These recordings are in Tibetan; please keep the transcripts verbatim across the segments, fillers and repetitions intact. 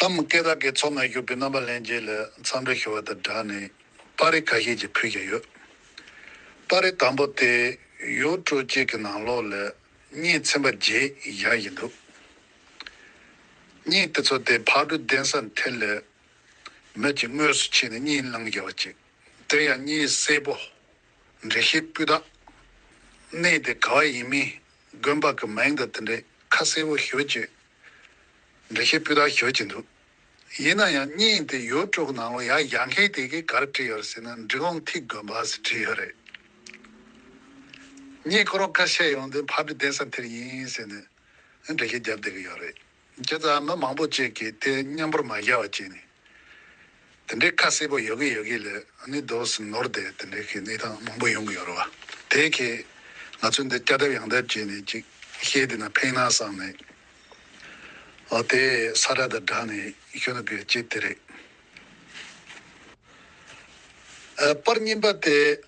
གཏམ་སྐད་གྲགས་ཀྱི་ཚོར་སྣང་ཞུགས་པའི་རྣམ་པ་ལྷན་རྒྱས་ལ་འཚམས་འདྲི་ཞུ་བ་དང་སྦྲགས་ནས་པར་རིས་ཁ་ཤས་ཅིག་ཕུལ་བཞིན་ཡོད། པར་རིས་དང་པོ་དེ་ཡུལ་གྲུ་གཅིག་གི་ནང་ལོགས་ལ་གཉེན་ཚན་པ་བརྒྱད་བཞག་བཞིན་འདུག། གཉེན་དེ་ཚོ་དེ་ཕག་གྲུ་གདན་ས་མཐིལ་ལ་མི་གཅིག་དངོས་སུ་ཕྱིན་ནས་གཉེན་བླངས་བཞག་པ་ཅིག། དེ་ཡང་གཉེན་གསལ་པོ། འགྲེལ་བཤད་སྤུས་དག། གནས་དེ་ག་བ་ཡིན་མིན། དགོན་པ་གི་མིང་དང་དེ་འདྲའི་ཁ་གསལ་པོ་ཞེ་པོ་ཅིག། འགྲེལ་བཤད་སྤུས་དག་ཞེ་པོ་ཅིག་འདུག། ཡིན་ན་ཡང་གཉེན་དེ་ཡུལ་གྲུ་གི་ནང་ལོགས་ཡར་བཞག་མཁན་དེ་གིས་ག་རེ་བྲིས་ཡོད་རེད་ཟེར་ན། འབྲི་གུང་ཐེག་དགོན་པ་ཟེར་བྲིས་ཡོད་རེད། གཉེན་ཁོ་རང་ཁ་ཤས་ཡོང་དུས་ཕག་གྲུ་གདན་ས་མཐིལ་ཡིན་ཟེར་ནས་འགྲེལ་བཤད་རྒྱབ་བསྡད་ཀྱི་ཡོད་རེད། བྱས་ཙང་མི་མང་པོ་ཅིག་གིས་དེ་མཉམ་པོར་མ་བཞག་པ་བྱས་ནས། དེ་འདྲའི་ཁ་གསལ་པོ་ཡོད་གི་ཡོད་གི་ལས་ཨ་ནི་རྡོ་སུ་ནོར་བསྡད་དེ་འདྲའི་གི་གནས་སྟངས་མང་པོ་ཡོང་གི་ཡོད་རེད་བ། དེ་གི་ང་ཚོས་འདི་བསྐྱར་ལྡབ་ཡང་ལྡབ་བྱས་ནས་ཅིག་བཤད་དེ་ན་ཕན་ན་བསམ་ནས། འོ་དེ་ས་ཁྲ་དང་སྦྲགས་ནས་ཞུ་ན་དགོས་ཅིག་དེ་རེད། ཨ་པར་རྙིང་པ་དེ་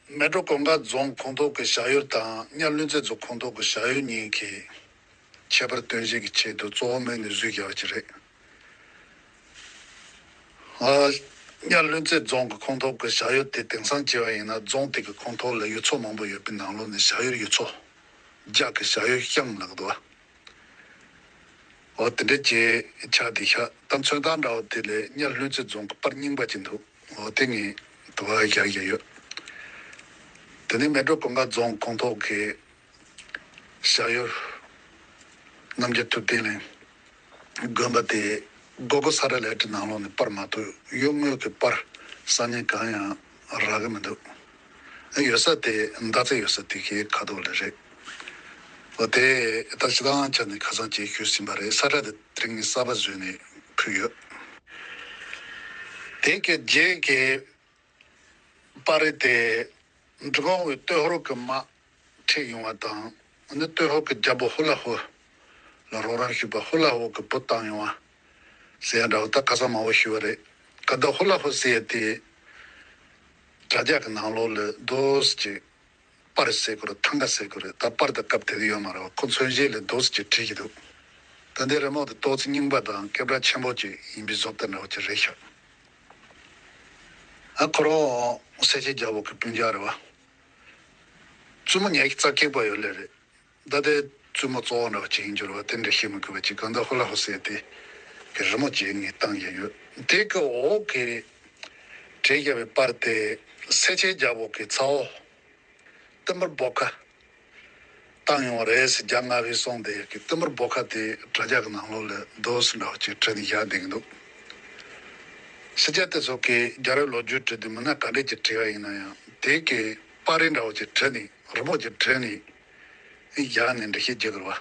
མལ་གྲོ་གུང་དཀར་རྫོང་ཁོངས་གཏོགས་ཀྱི་བྱ་ཡུལ་དང་གཉའ་བློན་རྩེ་རྫོང་ཁོངས་གཏོགས་ཀྱི་བྱ་ཡུལ་གཉིས་ཀྱི་ཁྱད་པར་སྟོན་བྱེད་ཀྱི་ཆེད་དུ་གཙོ་བོ་དམིགས་ནས་བཟོས་བཞག་པ་ཅིག་རེད། ཨ། གཉའ་བློན་རྩེ་རྫོང་གི་ཁོངས་གཏོགས་ཀྱི་བྱ་ཡུལ་དེ་དེང་སང་བྱས་པ་ཡིན་ན་རྫོང་དེ་གི་ཁོངས་གཏོགས་ལ་ཡུལ་ཚོ་མང་པོ་ཡོད་པའི་ནང་ལོགས་ནས་བྱ་ཡུལ་ཡུལ་ཚོ། རྒྱ་གི་བྱ་ཡུལ་ཤང་ལབ་ཀྱི་འདུག་བ། འོ་དེ་འདྲ་ཅིག་ཆགས་བསྡད་ཤག། ད་མཚོན་རྟགས་འདྲ་བོ་དེ་ལས་གཉའ་བློན་རྩེ་རྫོང་གི་པར་རྙིང་པ་ཅིག་འདུག། འོ་དེ་ངས་དུ་བ་བཞག་བཞག་ཡོད། དེ་ནས་མལ་གྲོ་གུང་དཀར་རྫོང་ཁོངས་གཏོགས་ཀྱི་བྱ་ཡུལ་རྣམ་རྒྱལ་ཐུབ་བསྟན་གླིང་དགོན་པ་དེ་སྒོ་སྒོ་ས་ར་ལས་ཀྱི་ནང་ལོགས་ནས་པར་མ་གཏོགས་ཡུལ་དངོས་ཀྱི་པར་ས་གནས་གང་ཡང་རག་གི་མི་འདུག། ཡོད་ས་དེ་མདའ་རྩེ་ཡོད་ས་དེ་གའི་ཁ་ཐོག་ལ་རེད། འོ་དེ་ད་སྤྱིར་བཏང་ཆ་ནས་ཁ་སང་ཅིག་ཞུས་ཟིན་པ་རེད། ས་ཁྲ་དེ་དེ་རིང་ངས་གསར་པ་བཟོས་ནས་ཕུལ་ཡོད། དེ་གི་རྗེས་ཀྱི་པར་རིས་དེ་འབྲི་གུང་བའི་སྟོད་ཧོར་གྱི་དམག་ཁྲིད་ཡོང་བ་དང་། ཨ་ནི་སྟོད་ཧོར་གྱི་རྒྱལ་པོ་ཧུ་ལ་ཧུ་ལ་རོགས་རམ་ཞུས་པ་ཧུ་ལ་ཧུ་གི་བུ་བཏང་ཡོང་བ་ཟེར་ཡ་འདྲ་བོ་ད་ཁ་སང་མང་པོ་ཞུས་པ་རེད། ག་ད་ཧུ་ལ་ཧུ་ཟེར་ཡ་དེ་དྲ་རྒྱ་གི་ནང་ལོགས་ལ་རྡོ་སི་ཅིག་པར་ཟེར་དགོས་རེད། ཐང་ག་ཟེར་དགོས་རེད། ད་པར་དང་སྐབས་དེ་དུས་ཡོད་མ་རེད་བ། ཁོ་མཚོན་བྱེད་ལ་རྡོ་སི་ཅིག་བྲིས་ཀྱི་འདུག། ད་འདི་རི་མོ་དེ་ཏོག་ཙམ་རྙིང་པ་དང་སྐད་གྲགས་ཆེན་པོ་ཅིག་ཡིན་པའི་བཟོ་ལྟ་འདྲ་བོ་ཅིག་རེད་ཤག། ཨ་ཁོ་རང་སེ་ཆེན་རྒྱལ་པོ་གི་སྤུན་ཀྱག་རེད་བ། བཙུན་མོ་ཉི་ཤུ་རྩ་གཅིག་པ་ཡོད་ལེ་རེད། ད་ལྟའི་བཙུན་མོ་གཙོ་བོ་འདྲ་བ་ཅིག་ཡིན་རྒྱུ་རེད་བ། དེ་འདྲ་བཤད་མི་དགོས་པ་ཅིག། གང་ལྟར་ཧུ་ལ་ཧུ་ཟེར་དེ་གི་རི་མོ་ཅིག་ངས་བཏང་བཞིན་ཡོད། དེ་གི་འོག་གི་བྲིས་བཞག་པའི་པར་དེ་སེ་ཆེན་རྒྱལ་པོ་གི་ཚ་བོ་ཏི་མུར་བོ་ཁ་བཏང་ཡོང་བ་རེད་ཟེར། རྒྱ་སྔ་ཕྱི་སོང་དེ་གི་ཏི་མུར་བོ་ཁ་དེ་དྲ་རྒྱ་གི་ནང་ལོགས་ལ་རྡོ་སི་འདྲ་བ་ཅིག་བྲིས་ནས་བཞག་བསྡད་ཀྱི་འདུག། ཕྱི་རྒྱལ་དེ་ཚོ་གིས་རྒྱལ་རབས་ལོ་རྒྱུས་བྲིས་དུས་མི་སྣ་ག་འདྲས་ཀྱི་བྲིས་པ་ཡིན་ན་ཡང་དེ་གི་པར་རིས་འདྲ་བོ་ཅིག་བྲིས་ནས་རི་མོ་ཅིག་བྲིས་ནས་བཞག་ནས་འགྲེལ་བཤད་རྒྱག་གི་རེད་བ།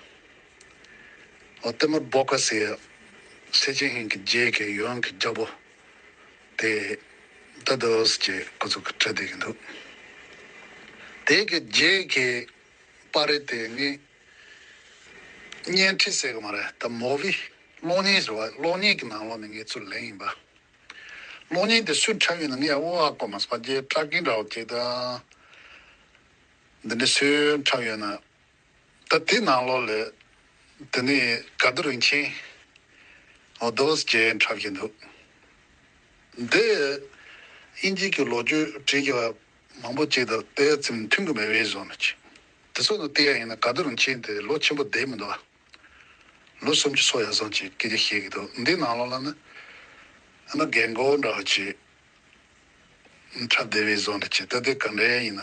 འོ་ཏི་མུར་བོ་ཁ་ཟེར་སེ་ཆེན་ཧིན་གྱི་རྗེས་ཀྱི་ཡོན་གྱི་རྒྱལ་པོ་དེ་ད་དུ་ཅིག་ཁོ་ཚོ་གི་བྲིས་བསྡད་ཀྱི་འདུག། དེ་གི་རྗེས་ཀྱི་པར་རིས་དེ་ངས་བརྙན་འཕྲིན་ཟེར་གི་མ་རེད། ད་མོ་བི་གློག་བརྙན་ཟེར་བ། གློག་བརྙན་གྱི་ནང་ལོགས་ནས་ངས་ཚུར་ལེན་ཡིན་པ། གློག་བརྙན་དེ་སུས་འཁྲབ་ཡོད་ན་ངས་ཨོ་ཨ་གོ་མ་སོང་། ཕ་རྒྱལ་ཊ་ཀིང་འདྲ་བོ་ཅིག་དང་། འདི་འདྲ་སུས་འཁྲབ་ཡོད་ན། ད་དེ་ནང་ལོགས་ལ་དེ་ནས་དགའ་བདེ་རིན་ཆེན་འོ་དོ་ཟེར་འཁྲབ་བཞིན་འདུག། འདི་དབྱིན་ཇི་གི་ལོ་རྒྱུས་བྲིས་ཀྱི་བ་མང་པོ་ཅིག་དང་དེ་ཙམ་མཐུན་གྱི་མེད་པའི་བཟོ་འདྲ་ཅིག། དེ་ཚོ་ནང་བལྟས་ཡ་ཡིན་ན་དགའ་བདེ་རིན་ཆེན་དེ་ལོ་ཆེན་པོ་བསྡད་མི་འདུག་བ། ལོ་སུམ་ཅུ་སོ་ཡར་སོང་ཅིག་སྐད་ཆ་བཤད་ཀྱི་འདུག། འདི་ནང་ལོགས་ལ་ནི་ཨ་ན་རྒན་གོག་འདྲ་བ་ཅིག་འཁྲབ་བསྡད་པའི་བཟོ་འདྲ་ཅིག། ད་དེ་ག་འདྲ་ཡིན་ན།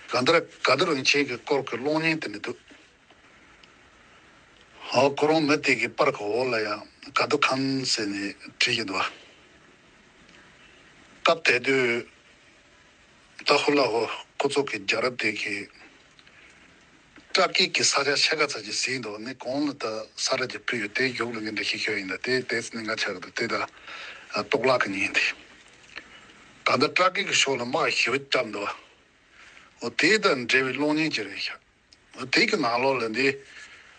གང་ལྟར་དགའ་བདེ་རིན་ཆེན་གྱི་སྐོར་གྱི་གློག་བརྙན་དེ་འདྲ་འདུག། ཧོ། ཁོ་རང་མི་དེ་གི་པར་གྱི་འོག་ལ་ཡང་དགའ་བདེ་ཁམས་ཟེར་ནས་བྲིས་ཀྱི་འདུག། སྐབས་དེ་དུས་ད་ཧུ་ལ་ཧོ་ཁོ་ཚོ་གི་རྒྱལ་རབས་དེ་གི་སྤྲ་སྐད་ཀྱི་ས་ཆ་ཕྱེད་ཀ་ཙམ་ཅིག་ཟིན་འདུག། ནི་གོང་ལ་ད་ས་ར་གྱི་ཕུལ་ཡོད། དེ་གཞུག་ལ་ངས་འགྲེལ་བཤད་ཞུ་ཡིན། ད་དེ་དེ་ཚོ་གནད་འགག་ཆགས་ཀྱི་འདུག། དེ་ད་གཏོར་བརླག་གི་ཉིན་དེ། གང་ལྟར་སྤྲ་སྐད་ཀྱི་ཕྱོགས་ལ་དམག་ཞེ་པོ་བརྒྱབ་འདུག། འོ་དེ་དང་འབྲེལ་བའི་གློག་བརྙན་ཅིག་རེད་ཤག། འོ་དེ་གི་ནང་ལོགས་ལ་འདི་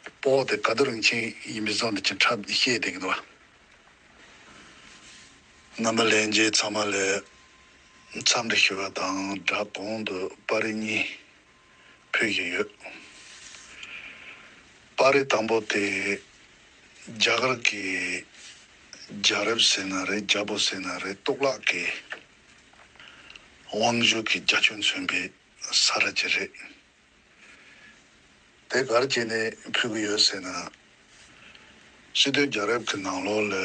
སྤོ་བོ་དེ་དགའ་བདེ་རིན་ཆེན་ཡིན་པའི་བཟོ་འདྲ་ཅིག་འཁྲབ་བཤད་བསྡད་ཀྱི་འདུག། རྣམ་པ་ལྷན་རྒྱས་ཚང་མ་ལ་འཚམས་འདྲི་ཞུ་བ་དང་སྦྲགས་གོང་དུ་པར་རིས་གཉིས་ཕུལ་བཞིན་ཡོད། པར་རིས་དང་པོ་དེ་ རྒྱ་གར་གྱི་རྒྱལ་རབས་ཟེར་ན་རེད། རྒྱལ་པོ་ཟེར་ན་རེད། གཙུག་ལག་གི་དབང་ཕྱུག་གི་རྒྱ་ཁྱོན་མཚོན་པའི་ས་ར་ཅིག་རེད། དེ་ག་རེ་བྱས་ནས་ཕུལ་གྱི་ཡོད་ཟེར་ན། སྤྱི་མཐུན་རྒྱལ་རབས་ཀྱི་ནང་ལོགས་ལ་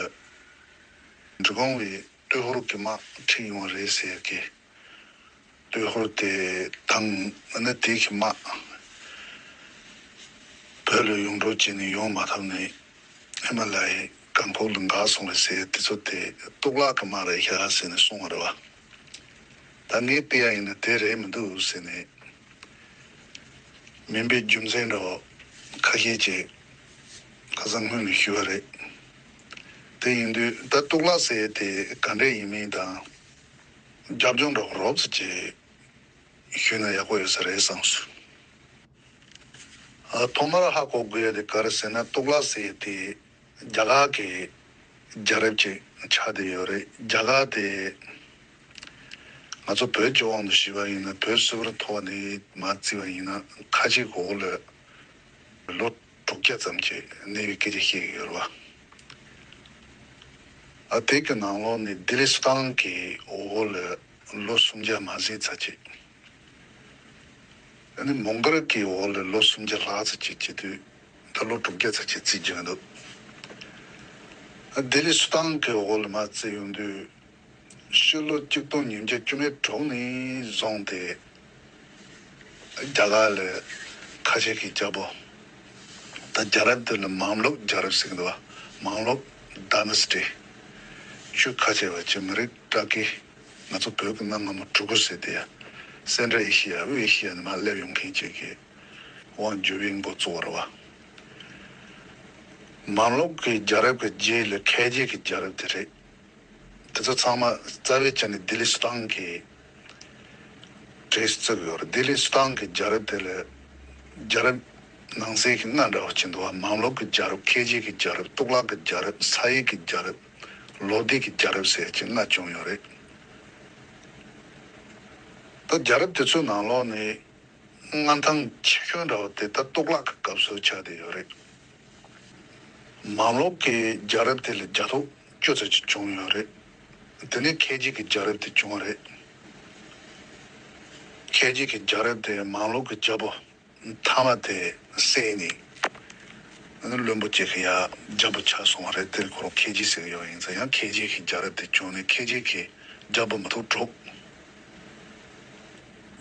འབྲི་གུང་བའི་སྟོད་ཧོར་གྱི་དམག་ཁྲིད་ཡོང་བ་རེད་ཟེར་གི། སྟོད་ཧོར་དེ་དང་ནི་དེ་གི་དམག་བོད་ལ་ཡོང་འགྲོ་བྱས་ནས་ཡོང་མ་ཐུབ་ནས། ཧི་མ་ལ་ཡའི་གངས་ཁུག་ལ་འགག་སོང་བ་ཟེར། དེ་ཚོ་དེ་གཙུག་ལག་གི་དམག་རེད་ཤག་ཟེར་ནས་གསུངས་པ་རེད་བ། ད་ངས་བལྟས་ཡ་ཡིན་ན་དེ་རེད་མི་འདུག་ཟེར་ནས། མིན་པའི་རྒྱུ་མཚན་འདྲ་བོ་ཁ་ཤས་ཅིག་ཁ་སང་སྔོན་ནས་ཞུས་པ་རེད། དེ་ཡིན་དུས་ད་གཙུག་ལག་ཟེར་ཡ་དེ་ག་འདྲས་ཡིན་མིན་དང་། རྒྱབ་ལྗོངས་འདྲ་བོ་རོབ་ཙམ་ཅིག་ཞུས་ན་ཡག་པོ་ཡོད་ས་རེད་བསམ་སོང་། ཨ། ཐོག་མར་ཧ་གོ་དགོས་ཡ་དེ་ག་རེ་ཟེར་ན། གཙུག་ལག་ཟེར་ཡ་དེ་རྒྱ་གར་གྱི་རྒྱལ་རབས་ཅིག་ཆགས་བསྡད་ཡོད་རེད། རྒྱ་གར་དེ་ང་ཚོ་བོད་ཀྱི་དབང་དུ་བྱས་པ་ཡིན་ན། བོད་སིལ་བུར་ཐོར་བ་ནས་མར་བརྩིས་པ་ཡིན་ན། ཁ་ཆེ་གི་འོག་ལ་ལོ་དྲུག་བརྒྱ་ཙམ་ཅིག་གནས་པའི་སྐད་ཆ་བཤད་ཀྱི་ཡོད་རེད་བ། ཨ། དེ་གི་ནང་ལོགས་ནས་ལྡི་ལི་སུ་ཏན་གྱི་འོག་ལ་ལོ་སུམ་བརྒྱ་མ་ཟིན་ཙམ་ཅིག། ཨ་ནི་མོང་གོལ་གྱི་འོག་ལ་ལོ་སུམ་བརྒྱ་ལྷག་ཙམ་ཅིག་བྱེད་དུས། ད་ལོ་དྲུག་བརྒྱ་ཙམ་ཅིག་བརྩི་རྒྱུ་འདུག། ཨ། ལྡི་ལི་སུ་ཏན་གྱི་འོག་ལ་མར་བརྩིས་ཡོང་དུས། ཕྱི་ལོ་གཅིག་སྟོང་ཉིས་བརྒྱ་བཅུ་མེད་དྲུག་ནས་བཟུང་སྟེ། རྒྱ་གར་ལ་ཁ་ཆེ་གི་རྒྱལ་པོ། ད་རྒྱལ་རབས་དེ་ལ་མམ་ལུག་རྒྱལ་རབས་ཟེར་གི་འདུག་བ། མམ་ལུག་ཌའི་ནེ་སི་ཊི། ཆོས་ཁ་ཆེ་བ་ཅིག་མི་རིགས་ཀྲ་ཀི། ང་ཚོ་བོད་ཀྱི་གནའ་སྔ་མོ་གྲུ་གུ་ཟེར་དེ་ཡ། སེན་ཊྲལ་ཨེ་ཤི་ཡ། དབུས་ཨེ་ཤི་ཡ་ནས་མར་སླེབས་ཡོང་མཁན་ཅིག་གི་དབང་བསྒྱུར་བའི་འགོ་བཙུགས་པ་རེད་བ། མམ་ལུག་གི་རྒྱལ་རབས་ཀྱི་རྗེས་ལ་ཁལ་ཇི་གི་རྒྱལ་རབས་དེ་རེད། དེ་ཚོ་ཚང་མ་རྩ་བའི་ཆ་ནས་ལྡི་ལི་སུ་ཏན་གྱིས་གྲས་བརྩི་གི་ཡོད་རེད། ལྡི་ལི་སུ་ཏན་གྱི་རྒྱལ་རབས་དེ་ལ་རྒྱལ་རབས་ནང་གསེས་ཀྱི་ལྔ་འདྲ་བོ་ཅིག་འདུག་བ། མམ་ལུག་གི་རྒྱལ་རབས། ཁལ་ཇི་གི་རྒྱལ་རབས། གཙུག་ལག་གི་རྒྱལ་རབས། ས་ཡི་གི་རྒྱལ་རབས། ལོ་དྷི་གི་རྒྱལ་རབས་ཟེར་གྱི་ལྔ་བྱུང་ཡོད་རེད། ད་རྒྱལ་རབས་དེ་ཚོའི་ནང་ལོགས་ནས་མངའ་ཐང་ཆེ་ཤོས་འདྲ་བོ་དེ་ད་གཙུག་ལག་གི་སྐབས་སུ་ཆགས་བསྡད་ཡོད་རེད། མམ་ལུག་གི་རྒྱལ་རབས་དེ་ལ་རྒྱལ་ཐོ་བཅུ་ཙམ་ཅིག་བྱུང་ཡོད་རེད། དེ་ནས་ཁལ་ཇི་གི་རྒྱལ་རབས་དེ་བྱུང་བ་རེད། ཁལ་ཇི་གི་རྒྱལ་རབས་དེ་མམ་ལུག་གི་རྒྱལ་པོ་མཐའ་མ་དེ་བསད་ནས། ཨ་ནི་བློན་པོ་གཅིག་གི་ཡ་རྒྱལ་པོ་ཆགས་སོང་བ་རེད། དེར་ཁོ་རང་ཁལ་ཇི་ཟེར་གི་ཡོད། ཡིན་ཙང་ཡང་ཁལ་ཇི་གི་རྒྱལ་རབས་དེ་བྱུང་ནས། ཁལ་ཇི་གི་རྒྱལ་པོ་མི་ཐོག་དྲུག།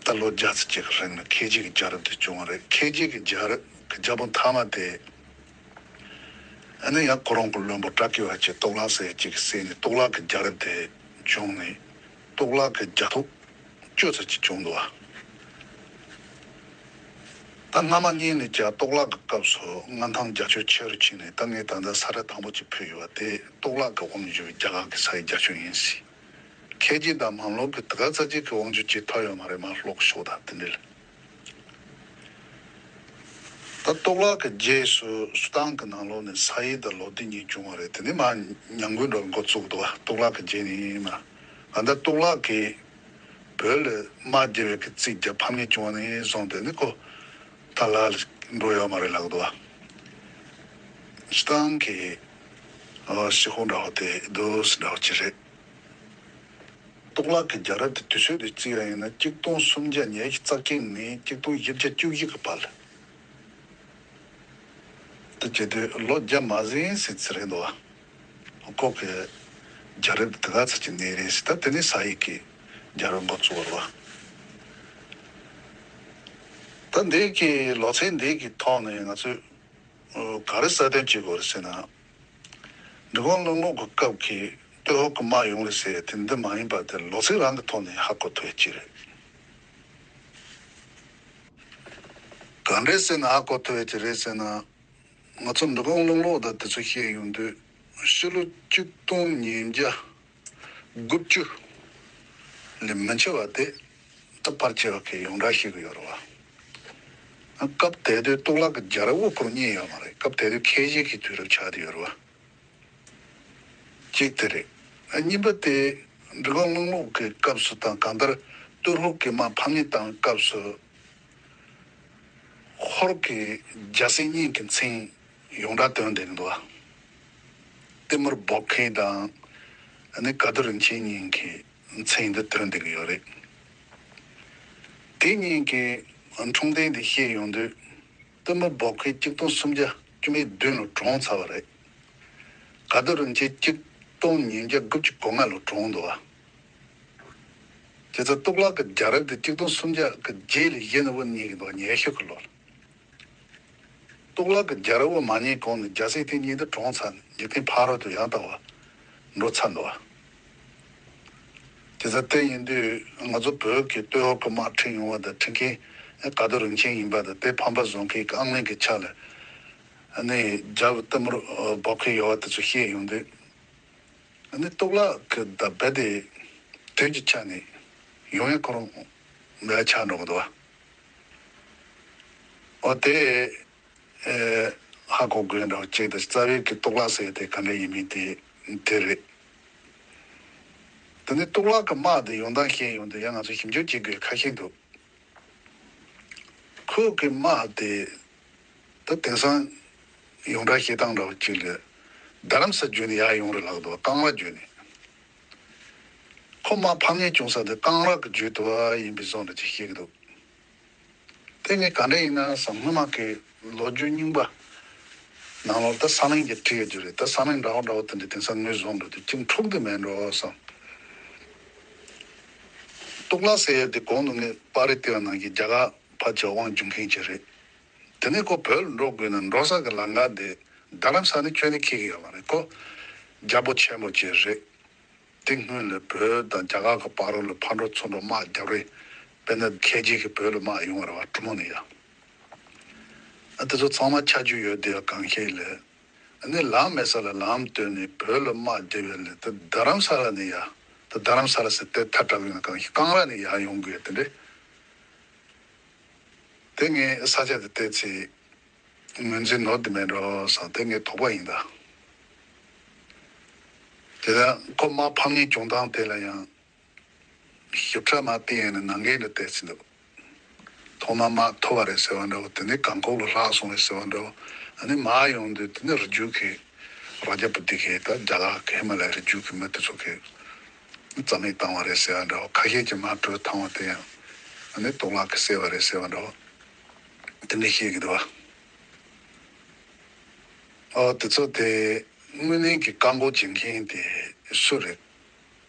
ད་ལོ་བརྒྱ་ཙམ་ཅིག་གི་རིང་ལ་ཁལ་ཇི་གི་རྒྱལ་རབས་དེ་བྱུང་བ་རེད། ཁལ་ཇི་གི་རྒྱལ་རབས་ཀྱི་རྒྱལ་པོ་མཐའ་མ་དེ། ཨ་ནི་ཡང་ཁོ་རང་གི་བློན་པོ་ཀྲ་ཀི་བ་ཅིག་གཙུག་ལག་ཟེར་ཅིག་གིས་བསད་ནས་གཙུག་ལག་གི་རྒྱལ་རབས་དེ་བྱུང་ནས། གཙུག་ལག་གི་རྒྱལ་ཐོ་བཅུ་ཙམ་ཅིག་བྱུང་འདུག་བ། ད་སྔ་མ་གཉིས་ནས་ཀྱང་གཙུག་ལག་གི་སྐབས་སུ་མངའ་ཐང་རྒྱ་ཁྱོན་ཆེ་རུ་ཕྱིན་ནས། ད་ངས་ད་ལྟ་ས་ར་དང་པོ་ཅིག་ཕུལ་ཡོད་པ་དེ་གཙུག་ལག་གི་དབང་བསྒྱུར་བའི་རྒྱ་གར་གྱི་ས་ཡི་རྒྱ་ཁྱོན་ཡིན་སྲིད། ཁལ་ཇི་དང་མམ་ལུག་གི་དེ་ག་ཚད་ཅིག་གི་དབང་བསྒྱུར་བྱེད་ཐུབ་ཡོད་མ་རེད། མར་ལྷོ་ཕྱོགས་དང་དེ་འདྲ་ལ། ད་གཙུག་ལག་གི་རྗེས་སུ་སུ་ཏན་གྱི་ནང་ལོགས་ནས་ས་ཡི་དང་ལོ་དྷི་གཉིས་བྱུང་བ་རེད། དེ་ནས་མར་ཉམས་རྒུད་འགྲོ་འགོ་བཙུགས་འདུག་བ། གཙུག་ལག་གི་རྗེས་ནས་མར། ད་ལྟ་གཙུག་ལག་གིས་བོད་ལ་དམག་རྒྱག་པའི་གི་རྩིས་རྒྱག་ཕམ་ཉེས་བྱུང་བ་ནས་བཟུང་། དེ་ནས་ཁོ་ད་ལ་ལ་འགྲོ་ཡོད་མ་རེད་ལབ་འདུག་བ། སུ་ཏན་གྱི་ཨ་ཤི་ཁོག་འདྲ་བོ་དེ་འདུག་སེ་འདྲ་བོ་ཅིག་རེད། གཙུག་ལག་གི་རྒྱལ་རབས་དེ་དུས་ཚོད་དེ་བརྩིས་པ་ཡིན་ན། གཅིག་སྟོང་སུམ་བརྒྱ་ཉི་ཤུ་རྩ་གཅིག་ནས་གཅིག་སྟོང་བཞི་བརྒྱ་བཅུ་བཞི་གི་བར་ལ། དེ་བྱེད་དུས་ལོ་བརྒྱ་མ་ཟིན་ཟིན་ཙམ་རེད་འདུག་བ། ཁོ་གི་རྒྱལ་རབས་དེ་ག་ཚོད་ཅིག་གནས་རེད་ཟེར། ད་དེ་ནས་ས་ཡི་གི་རྒྱལ་རབས་འགོ་བཙུགས་པ་རེད་བ། ད་འདི་གི་ལོ་ཚད་འདི་གི་ཐོག་ནས་ང་ཚོས་ག་རེ་གསལ་སྟོན་བྱེད་དགོས་རེད་ཟེར་ན། འབྲི་གུང་གླང་ལོ་གི་སྐབས་ཀྱི་སྟོད་ཧོར་གྱི་དམག་ཡོང་རེད་ཟེར་དེ་འདི་མ་ཡིན་པ་དེ་ལོ་ཚིགས་རང་གི་ཐོག་ནས་ཧ་གོ་ཐུབ་ཡ་ཅིག་རེད། ག་འདྲས་ཟེར་ན་ཧ་གོ་ཐུབ་ཡ་ཅིག་རེད་ཟེར་ན། ང་ཚོ་འབྲི་གུང་གླང་ལོ་དང་དེ་ཚོ་བཤད་ཡོང་དུས། ཕྱི་ལོ་གཅིག་སྟོང་ཉིས་བརྒྱ་དགུ་བཅུ་ལས་མི་འཆི་བ་དེ་ད་ཕལ་ཆེ་བ་གིས་ཡོངས་གྲགས་ཤེས་ཀྱི་ཡོད་རེད་བ། སྐབས་དེ་དུས་གཙུག་ལག་གི་རྒྱལ་རབས་དབུ་བསྐོར་རྙེད་ཡོད་མ་རེད། སྐབས་དེ་དུས་ཁལ་ཇི་གི་དུས་རབས་ཆགས་བསྡད་ཡོད་རེད་བ། གཅིག་དེ་རེད། གཉིས་པ་དེ་འབྲི་གུང་གླང་ལོ་གི་སྐབས་སུ་དང་། གང་ལྟར་སྟོད་ཧོར་གྱི་དམག་ཕམ་ཉེས་བཏང་སྐབས་སུ། ཧོར་གྱི་རྒྱལ་སྲས་གཉིས་ཀྱི་མཚན་ཡོངས་གྲགས་བཏོན་བསྡད་ཀྱི་འདུག་བ། ཏི་མུར་འབོ་མཁན་དང་། ཨ་ནི་དགའ་བདེ་རིན་ཆེན་གཉིས་ཀྱི་མཚན་འདི་ཐོན་བསྡད་ཀྱི་ཡོད་རེད། དེ་གཉིས་ཀྱི་འཁྲུངས་གཏམ་འདི་བཤད་ཡོང་དུས། ཏི་མུར་འབོ་མཁན་གཅིག་སྟོང་སུམ་བརྒྱ་བཅུ་མེད་བདུན་ལོ་གྲོངས་ཚར་བ་རེད། དགའ་བདེ་རིན་ཆེན་གཅིག་སྟོང་ཉིས་བརྒྱ་དགུ་བཅུ་གོ་ལྔ་ལོ་གྲོངས་འདུག་བ། བྱས་ཙང་གཙུག་ལག་གི་རྒྱལ་རབས་འདི་གཅིག་སྟོང་སུམ་བརྒྱ་གི་རྗེས་ལ་བཞེངས་ནས་བོད་ཉིད་ཀྱི་འདུག་ཉི་ཤུ་གི་ལོ་ལ། གཙུག་ལག་གི་རྒྱལ་རབས་མ་རྙེད་གོང་ནས་རྒྱལ་སྲས་དེ་གཉིས་འདི་གྲོངས་ཚར་ནས་འཇིག་རྟེན་ཕ་རོལ་ཏུ་ཡང་དག་པ་འགྲོ་ཚར་འདུག་བ། དེ་ཚོ་དེ་ཡིན་དུས་ང་ཚོ་བོད་ཀྱི་སྟོད་འོག་གི་དམག་ཁྲིད་ཡོང་བ་དང་ཁྲིད་མཁན་དགའ་བདེ་རིན་ཆེན་ཡིན་པ་དང་དེ་ཕམ་པ་བཟོ་མཁན་གྱི་ཨང་ལིང་གི་ཆ་ལ་ཨ་ནི་རྒྱལ་པོ་ཏི་མུར་འབོ་མཁན་ཡོད་པ་དེ་ཚོ་བཤད་ཡོང་དུས། ཨ་ནི་གཙུག་ལག་གི་ད་རྦད་དེ་དུས་ཀྱི་ཆ་ནས་ཡོང་ཡ་ཁོ་རང་མེད་ཆགས་འགྲོ་གི་འདུག་བ། འོ་དེ་ཨེ་ཧ་གོ་དགོས་འདྲ་བོ་གཅིག་དང་རྩ་བའི་གི་གཙུག་ལག་ཟེར་དེ་ག་འདྲ་ཡིན་མིན་དེ་དེ་རེད། དེ་ནས་གཙུག་ལག་གི་དམག་དེ་ཡོང་སྟངས་བཤད་ཡོང་དུས་ཡང་ང་ཚོ་ཞིབ་འཇུག་བྱེད་དགོས་ཁ་ཤས་འདུག་ཁོ་གི་དམག་དེ་ད་དེང་སང་ཡོངས་གྲགས་བཤད་སྟངས་འདྲ་བོ་གཅིག་ལ་རྡ་རམ་ས་བརྒྱུད་ནས་ཡར་ཡོང་རེད་ལབ་འདུག་ཀང་ར་བརྒྱུད་ནས། ཁོ་དམག་ཕམ་ཉེས་བྱུང་ས་དེ་ཀང་ར་གི་བརྒྱུད་དུ་བ་ཡིན་པའི་བཟོ་འདྲ་ཅིག་བཤད་ཀྱི་འདུག་དེ་ངས་ག་འདྲ་ཡིན་ན་བསམ། སྔོན་མ་གི་ལོ་རྒྱུས་རྙིང་པ་ནང་ལོགས་ད་ས་གླིང་གི་བྲིས་ཡོད་རྒྱུ་རེད། ད་ས་གླིང་འདྲ་བོ་འདྲ་བོ་དེ་འདྲ་དེང་སང་ངོས་བཟུང་འགྲོ་དུས་ཅིག་འཁྲུག་དེ་མེད་འགྲོ་བསམ། གཙུག་ལག་ཟེར་ཡ་དེ་གོང་དུ་ངས་པར་རིས་བལྟས་པ་ནང་བཞིན་རྒྱ་གར་ཕར་ཕྱོགས་དབང་བསྒྱུར་མཁན་ཅིག་རེད། དེ་ནས་ཁོ་བོད་ལ་འགྲོ་དགོས་ན་འགྲོ་ས་གི་ལམ་ཁ་དེ་རྡ་རམ་ས་ནས་ཁྱོན་ནས་འཁེལ་གི་ཡོད་མ་རེད། ཁོ་རྒྱལ་པོ་ཆེན་པོ་ཅིག་རེད། དེ་སྔོན་ལ་བོད་དང་རྒྱ་གར་གྱི་བར་ལ་ཕར་འགྲོ་ཚུར་འགྲོ་དམག་རྒྱབ་རེས། དཔེར་ན་ཁལ་གཅིག་གི་བོད་ལ་དམག་ཡོང་བ་རེད་བ། གྲུ་མོ་ནས་ཡ། ཨ་དེ་ཚོ་ཚང་མ་ཆ་རྒྱུས་ཡོད་དེ་གང་ཤེས་ལ། ཨ་ནི་ལམ་མེད་ས་ལ་ལམ་བཏོན་ནས་བོད་ལ་དམག་རྒྱབ་ཡོད་ལ། དེ་རྡ་རམ་ས་ལ་ནས་ཡ། དེ་རྡ་རམ་ས་ལ་ཟེར་དེ་ཐལ་དྲགས་ཡོད་ན་གང་ཤེས། ཀང་ར་ནས་ཡར་ཡོང་དགོས་དེ་འདྲས། དེ་ངས་ས་ཆ་དེ་བལྟས་ཚེ་ངོས་འཛིན་ནོར་དེ་མེད་འགྲོ་བསམ། དེ་ངའི་དོགས་པ་ཡིན་ད། དེ་ལྟར་ཁོ་དམག་ཕམ་ཉེས་བྱུང་སྟངས་དེ་ལ་ཡང་ཞིབ་ཕྲ་མ་བལྟས་ཡང་ནི་ནང་འགལ་འདྲ་བལྟས་ཟིན་འདུག་ཐོག་མར་དམག་ཐོབ་པ་རེད་ཟེར་བ་འདྲ་བོ། དེ་ནས་གང་ཁོག་ལ་ལྷག་སོང་རེད་ཟེར་བ་འདྲ་བོ། ཨ་ནི་མར་ཡོང་དུས་དེ་ནས་རི་རྒྱུད་ཀྱི་རཱ་ཇ་པུ་ཏི་གིས་ད་རྒྱ་གར་གྱི་ཧི་མ་ལ་ཡའི་རི་རྒྱུད་ཀྱི་མི་དེ་ཚོ་གིས་རྩ་མེད་བཏང་བ་རེད་ཟེར་བ་འདྲ་བོ། ཁ་ཤས་ཀྱིས་མར་བྲོས་བཏང་བ་དེ་ཡང་ཨ་ནི་གཙུག་ལག་གིས་བསད་པ་རེད་ཟེར་བ་འདྲ་བོ། དེ་འདྲ་བཤད་ཀྱི་འདུག་བ། ཨོ་དེ་ཚོ་དེ་དངོས་གནས་ཀྱི་བཀག་འགོག་བྱེད་མཁན་དེ་སུ་རེད།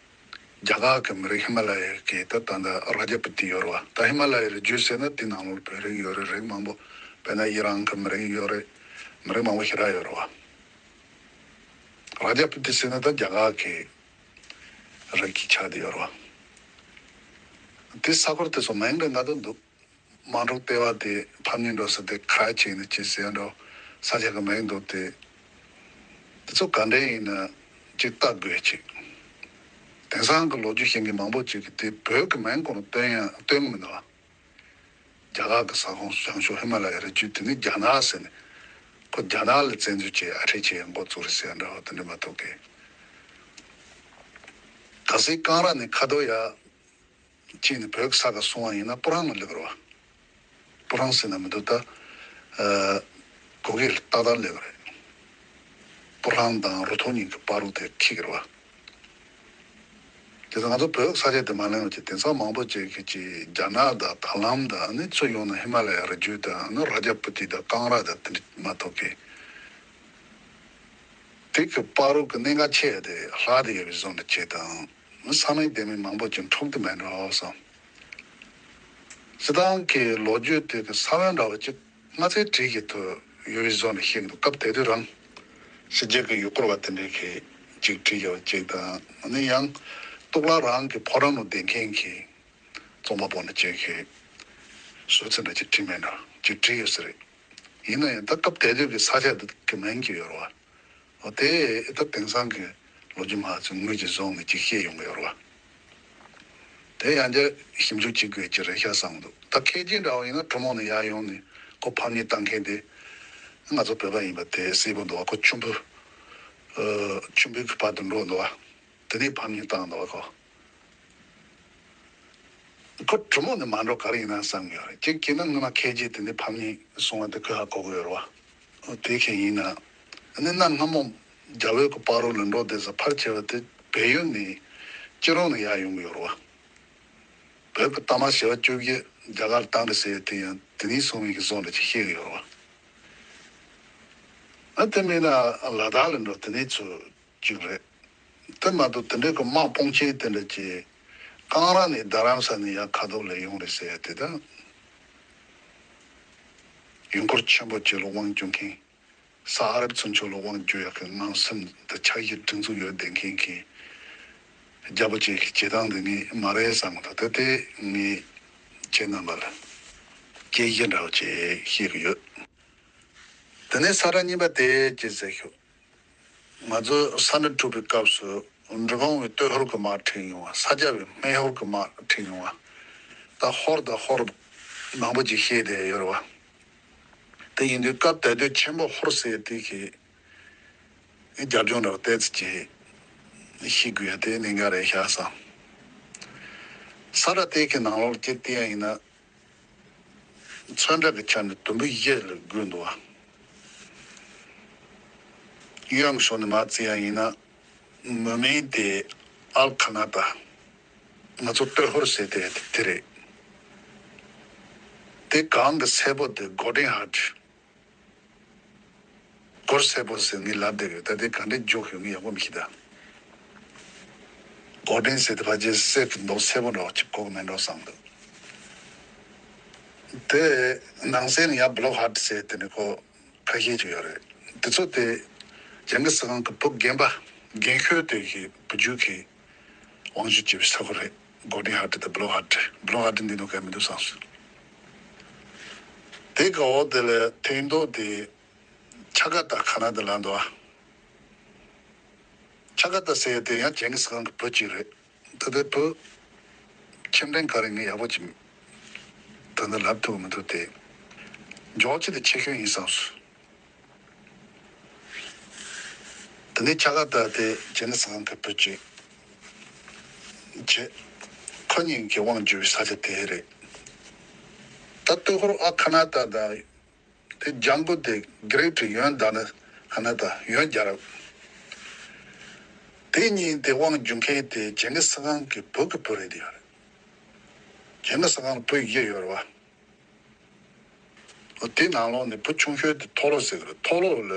རྒྱ་གར་གྱི་མི་རིགས་ཧི་མ་ལ་ཡའི་གི་ད་ད་ལྟ་རཱ་ཇ་པུ་ཏི་ཡོད་རེད་བ། ད་ཧི་མ་ལ་ཡའི་རི་རྒྱུད་ཟེར་ན་དེ་ནང་ལོགས་བོད་རིགས་ཡོད་རེད། རིགས་མང་པོ། དཔེར་ན་ཨི་རན་གྱི་མི་རིགས་ཡོད་རེད། མི་རིགས་མང་པོ་ཞེ་དྲག་ཡོད་རེད་བ། རཱ་ཇ་པུ་ཏི་ཟེར་ན་ད་རྒྱ་གར་གྱི་རིགས་ཀྱི་ཆ་དེ་ཡོད་རེད་བ། དེ་ས་ཁུལ་དེ་ཚོ་མིང་འདྲ་ན་ད་འདུག་དམག་འཁྲུག་ལྟེ་བ་དེ་ཕམ་ཉེས་འགྲོ་ས་དེ་ཁ་ཆེ་ནི་ཅི་ཟེར་འགྲོ། ས་ཆ་གི་མིང་འདུག་སྟེ། དེ་ཚོ་ག་འདྲས་ཡིན་ན་ཅིག་བལྟ་དགོས་ཅིག་དེང་སང་གི་ལོ་རྒྱུས་ཤེས་མཁན་མང་པོ་ཅིག་གིས་དེ་བོད་ཀྱི་མིང་ཁོ་རང་བཏོན་ཡང་བཏོན་གི་མི་འདུག་རྒྱ་གར་གྱི་ས་ཁོངས་བྱང་ཕྱོགས་ཧི་མ་ལ་ཡའི་རི་རྒྱུད་དེ་ནི་རྒྱ་ནག་ཟེར་ནས། ཁོ་རྒྱ་ནག་ལ་བཙན་འཛུལ་བྱས་ཨ་འཁྲིད་བྱས་འགོ་བཙུགས་རེད་ཟེར་འདྲ་བ་དེ་འདྲ་མ་གཏོགས་གི། གལ་སྲིད་ཀང་ར་ནས་ཁ་ཐོར་ཡ། ཅིག་ནི་བོད་ས་ཁ་སོང་བ་ཡིན་ན་སྤུ་རང་ལ་སླེབས་རོ། སྤུ་རང་ཟེར་ན་མི་འདུག་ད། ཨ། གོ་གེ་ལ་ཏག་ཏག་སླེབས་རེད། སྤུ་རང་དང་རུ་ཐོག་གཉིས་ཀྱི་བར་དུ་དེ་འཁེལ་གི་རེད་བ། དེ་ཚོ་ང་ཚོ་བོད་ས་ཆ་དེ་མ་ལེན་བ་ཅིག་དེང་སང་མང་པོ་ཅིག་གིས་ཅིག་རྒྱ་ནག་དང་ད་ལམ་དང་ནི་ཚུར་ཡོང་ན་ཧི་མ་ལ་ཡ་རི་རྒྱུད་དང་ནི་ར་ཇ་པུ་ཏི་དང་ཀང་ར་དང་དེ་འདྲ་མ་གཏོགས་གི། དེ་གི་བར་དུ་གི་གནད་འགག་ཆེ་བ་དེ་ལྷག་དེ་ཡོད་པའི་བཟོ་འདྲ་ཅིག་དང་། ས་གནས་དེ་མིན་མང་པོ་ཅིག་འཁྲུག་དེ་མེད་འགྲོ་བསམ། སྤྱིར་བཏང་གི་ལོ་རྒྱུས་དེ་གི་ས་བོན་འདྲ་བ་ཅིག་སྔ་ཚལ་བྲིས་ཀྱི་ཐུ་ཡོད་པའི་བཟོ་འདྲ་ཤེས་ཀྱི་འདུག་སྐབས་དེ་དུས་རང་ཕྱི་རྒྱལ་གི་ཡུལ་སྐོར་བ་དེ་འདྲས་ཀྱིས་ཅིག་བྲིས་ཡོད་ཅིག་དང་། ཨ་ནི་ཡང་གཙུག་ལག་རང་གི་ཕོ་བྲང་ནང་བསྡད་མཁན་གྱི་རྩོམ་པ་པོ་འདྲ་ཅིག་གིས་སུ་ཚོད་འདྲ་ཅིག་བྲིས་མེད་འགྲོ་ཅིག་བྲིས་ཡོད་ས་རེད། ཡིན་ན་ཡང་ད་སྐབས་དེ་དུས་ཀྱི་ས་ཆ་དེ་གི་མིང་གི་ཡོད་རེད་བ། འོ་དེ་ད་དེང་སང་གི་ལོ་རྒྱུས་མ་ཚོས་ངོས་ཀྱིས་བཟུང་ནས་ཅིག་བཤད་ཡོང་གི་ཡོད་རེད་བ། དེ་ཡང་བསྐྱར་ཞིབ་འཇུག་བྱེད་དགོས་ཀྱི་རེད་ཤག་བསམ་འདུག་ད་ཁེ་ཅིན་འདྲ་བོ་ཡིན་ན་གྲུ་མོ་ནས་ཡར་ཡོང་ནས་ཁོ་ཕམ་ཉེས་བཏང་མཁན་དེ་ང་ཚོ་བོད་པ་ཡིན་པ་དེ་གསལ་པོ་འདུག་བ། ཁོ་ཆུ་འབུ། ཨ། ཆུ་འབུ་གི་བར་དུ་འགྲོ་འདུག་བ། དེ་ནས་ཕམ་ཉེས་བཏང་འདུག་བ་ཁོ། ཁོ་གྲུ་མོ་ནས་མ་འགྲོ་ག་རེ་ཡིན་ན་བསམ་གྱི་ཡོད་རེད། གཅིག་བྱས་ན་སྔོན་མ་ཁེ་ཅིན་དེ་ནས་ཕམ་ཉེས་སོང་བ་དེ་ཁོས་ཧ་གོ་གི་ཡོད་རེད་བ། དེ་ཁེ་ཡིན་ན། ཨ་ནི་གནའ་སྔ་མོ་ རྒྱ་བོད་ཀྱི་བར་རོ་ལ་འགྲོ་བསྡད་ས་ཕལ་ཆེ་བ་དེ་བལ་ཡུལ་ནས་སྤྱི་རོང་ནས་ཡར་ཡོང་གི་ཡོད་རེད་བ། བོད་ཀྱི་གཏའ་མ་བྱེ་བ་བཅོ་བརྒྱད་རྒྱ་གར་བཏང་གི་ཟེར་ཡ་དེ་ཡང་དེ་ནས་སོང་བའི་གི་བཟོ་འདྲ་ཅིག་བཤད་གི་ཡོད་རེད་བ། ཨ་དེ་མིན་ན་ལ་དྭགས་ལ་འགྲོ་དེ་ནས་ཚུར་གཅིག་རེད། དེ་མ་གཏོགས་དེ་འདྲའི་གི་དམག་དཔུང་ཆེན་དེ་འདྲ་ཅིག་གངས་ར་ནས་རྡ་རམ་ས་ནས་ཡར་ཁ་ཐོག་ལ་ཡོང་རེད་ཟེར་ཡ་དེ་དང་། ཡུལ་འཁོར་ཆེན་པོ་ཅིག་ལ་དབང་བསྒྱུར་མཁན། ས་ཨ་རབ་ཚུན་ཆོད་ལ་དབང་བསྒྱུར་ཡག་གི་དངངས་སེམས་དང་ཕྱག་བཞེས་སྒྲིག་འཛུགས་ཡོད་བསྡད་མཁན་གྱི་རྒྱལ་པོ་ཅིག་གི་བྱེད་སྟངས་འདི་ངས་མ་རེད་བསམ་གི་འདུག་ད་དེ་ངས་ཁྱེད་རྣམ་པ་ལ་དཔྱད་གཞི་འདྲ་བོ་ཅིག་བཤད་གི་ཡོད། དེ་ནས་ས་ཁྲ་གཉིས་པ་དེ་ཅི་ཟེར་ཞུ། ང་ཚོ་ས་འབྲུ་འཁྲུག་པའི་སྐབས་སུ་འབྲི་གུང་བའི་སྟོད་ཧོར་གྱི་དམག་ཁྲིད་ཡོང་བ། ས་སྐྱ་བའི་སྨད་ཧོར་གྱི་དམག་ཁྲིད་ཡོང་བ། ད་ཧོར་དང་ཧོར་མང་པོ་ཅིག་བཤད་བསྡད་ཡོད་རེད་བ། དེ་ཡིན་དུས་སྐབས་དེ་དུས་ཆེན་པོ་ཧོར་ཟེར་དེ་གི་རྒྱབ་ལྗོངས་འདྲ་བོ་ཏོག་ཙམ་ཅིག་ཤེས་དགོས་ཡ་དེ་གནད་འགག་རེད་ཤག་བསམ། ས་ཁྲ་དེ་གི་ནང་ལོགས་ཀྱི་བལྟས་ཡ་ཡིན་ན། ཚོན་ཁྲ་གི་ཆ་ནས་དུམ་བུ་བཞི་ལ་བགོས་འདུག་བ། གཡོན་གྱི་ཕྱོགས་ནས་མར་བརྩི་ཡ་ཡིན་ན། མུ་མེན་དེ་ཨལ་ཁ་ན་ཏ། ང་ཚོ་སྟོད་ཧོར་ཟེར་དེ་དེ་རེད། དེ་གང་གི་སེར་པོ་དེ་གོ་ཌེན་ཧར་ཊི། གོར་སེར་པོ་ཟེར་ངས་ལབ་བསྡད་ཡོད། ད་དེ་ག་འདྲས་འཇོག་ཡོད་ངས་ཡག་པོ་མི་ཤེས་ད། གོ་ཌེན་ཟེར་དེ་ཕལ་ཆེར་གསེར་གྱི་མདོག་སེར་པོ་འདྲ་བ་ཅིག་གོ་གི་མེད་འགྲོ་བསམ་འདུག་དེ་ནང་གསེས་ནས་ཡང་བྷི་ལོག་ཧར་ཊི་ཟེར་དེ་ནི་ཁོ་ཁ་ཤས་ཅིག་ཡོད་རེད། དེ་ཚོ་དེ་ཇིང་གིས་ཁཱན་གྱི་བུ་རྒན་པ་རྒན་ཤོས་དེ་གི་བུ་རྒྱུད་ཀྱི་དབང་ཞུ་བྱས་པའི་ས་ཁུལ་རེད། གོ་ཌེན་ཧར་ཊི་དང་བྷི་ལོག་ཧར་ཊི། བྷི་ལོག་ཧར་ཊི་འདི་འདུག་ག་མི་འདུག་བསམ་སོང་། དེ་ག་འོག་དེ་ལ་ཐེངས་མདོག་དེ་ཆ་ག་ཏ་ཁ་ན་ཏ་ལ་འདུག་ཨ། ཆ་ག་ཏ་ཟེར་ཡ་དེ་ཡང་ཇིང་གིས་ཁཱན་གྱི་བུ་གཅིག་རེད། ད་ལྟའི་བུ་ཁྱིམ་དྲན་ག་རེ་ངས་ཡག་པོ་ཅིག་ད་ལྟ་ལབ་ཐུབ་མི་འདུག་སྟེ། འཇོག་ཆེ་དེ་ཆེ་ཤོས་ཡིན་བསམ་སོང་། དེ་ནས་ཆ་ག་ཏ་དེ་ཇིང་གིས་ཁཱན་གྱི་བུ་གཅིག་བྱས། ཁོ་གཉིས་ཀྱིས་དབང་བསྒྱུར་བའི་ས་ཆ་དེ་རེད། ད་སྟོད་ཧོར་ཨ་ཁ་ན་ཏ་དང་། དེ་ལྗང་གུ་དེ་གྷི་རེ་ཊར་ཡོན་དྷ་ན་ཁ་ན་ཏ་ཡོན་རྒྱལ་རབས། དེ་གཉིས་དེ་དབང་བསྒྱུར་མཁན་དེ་ཇིང་གིས་ཁཱན་གྱི་བུ་གི་བུ་རེད་དེ་ཡོད་རེད། ཇིང་གིས་ཁཱན་བུ་བཞི་ཡོད་རེད་བ། དེ་ནང་ལོགས་ནས་བུ་ཆུང་ཤོས་དེ་ཐོ་ལོ་ཟེར་གི་རེད། ཐོ་ལོ་ལ་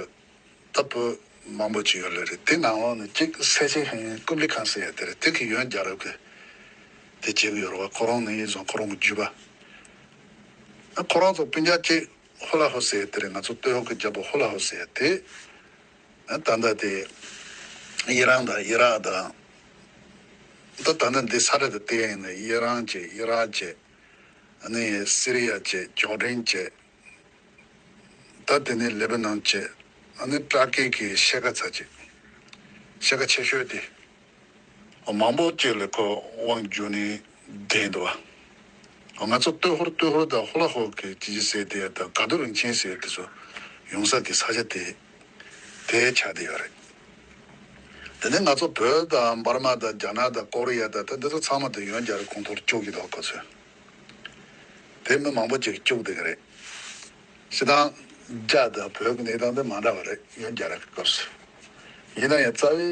ད་བུ་མང་པོ་ཅིག་ཡོད་ལེ་རེད། དེ་ནང་ལོགས་ནས་གཅིག་སེ་ཆེན་ཧན་ཀུབ་ལི་ཁཱན་ཟེར་ཡ་དེ་རེད། དེ་གི་ཡོན་རྒྱལ་རབས་ཀྱི་དེ་བྱེད་གི་ཡོད་རེད་བ། ཁོ་རང་ནི་ཡིན་སོང་ཁོ་རང་གི་རྒྱུད་པ། ཁོ་རང་ཚོ་སྤུན་ཀྱག་གཅིག་ཧུ་ལ་ཧུ་ཟེར་དེ་རེད། ང་ཚོ་སྟོད་ཧོར་གྱི་རྒྱལ་པོ་ཧུ་ལ་ཧུ་ཟེར་དེ། ད་ལྟ་དེ་ཨི་རན་དང་ཨི་རག་དང་། ད་ད་ལྟ་འདི་ས་ར་དེ་བལྟས་ཡིན་ན་ཨི་རན་བྱས། ཨི་རག་བྱས། ཨ་ནི་སི་རི་ཡ་བྱས། ཇོར་ཌན་བྱས། ད་དེ་ནས་ལེ་བྷ་ནོན་བྱས། ཨ་ནི་ཏར་ཀི་གི་ཤེལ་དཀར་ཚ་བྱས། ཤེལ་དཀར་ཆེ་ཤོས་དེ། མང་པོ་ཅིག་ལ་ཁོ་དབང་བསྒྱུར་ནས་བསྡད་འདུག་བ། ང་ཚོ་སྟོད་ཧོར་སྟོད་ཧོར་དང་ཧུ་ལ་ཧོ་གི་ཅི་ཅི་ཟེར་དེ་དང་ག་དུ་རིན་ཆེན་ཟེར་དེ་ཚོ་ཡོང་ས་གི་ས་ཆ་དེ་དེ་ཆགས་བསྡད་ཡོད་རེད། དེ་ནས་ང་ཚོ་བོད་དང་འབར་མ་དང་རྒྱ་ནག་དང་ཀོ་རི་ཡ་དང་ད་འདི་ཚོ་ཚང་མ་དེ་ཡོན་རྒྱལ་རབས་ཁོངས་གཏོགས་ལ་བཅུག་གི་འདུག་ཁོ་ཚོས། དེ་མི་མང་པོ་ཅིག་བཅུག་བསྡད་ཀྱི་རེད། སྤྱིར་བཏང་རྒྱ་དང་བོད་ཀྱི་གནས་སྟངས་དེ་མ་འདྲ་བ་རེད། ཡོན་རྒྱལ་རབས་ཀྱི་སྐབས་སུ། ཡིན་ན་ཡང་རྩ་བའི་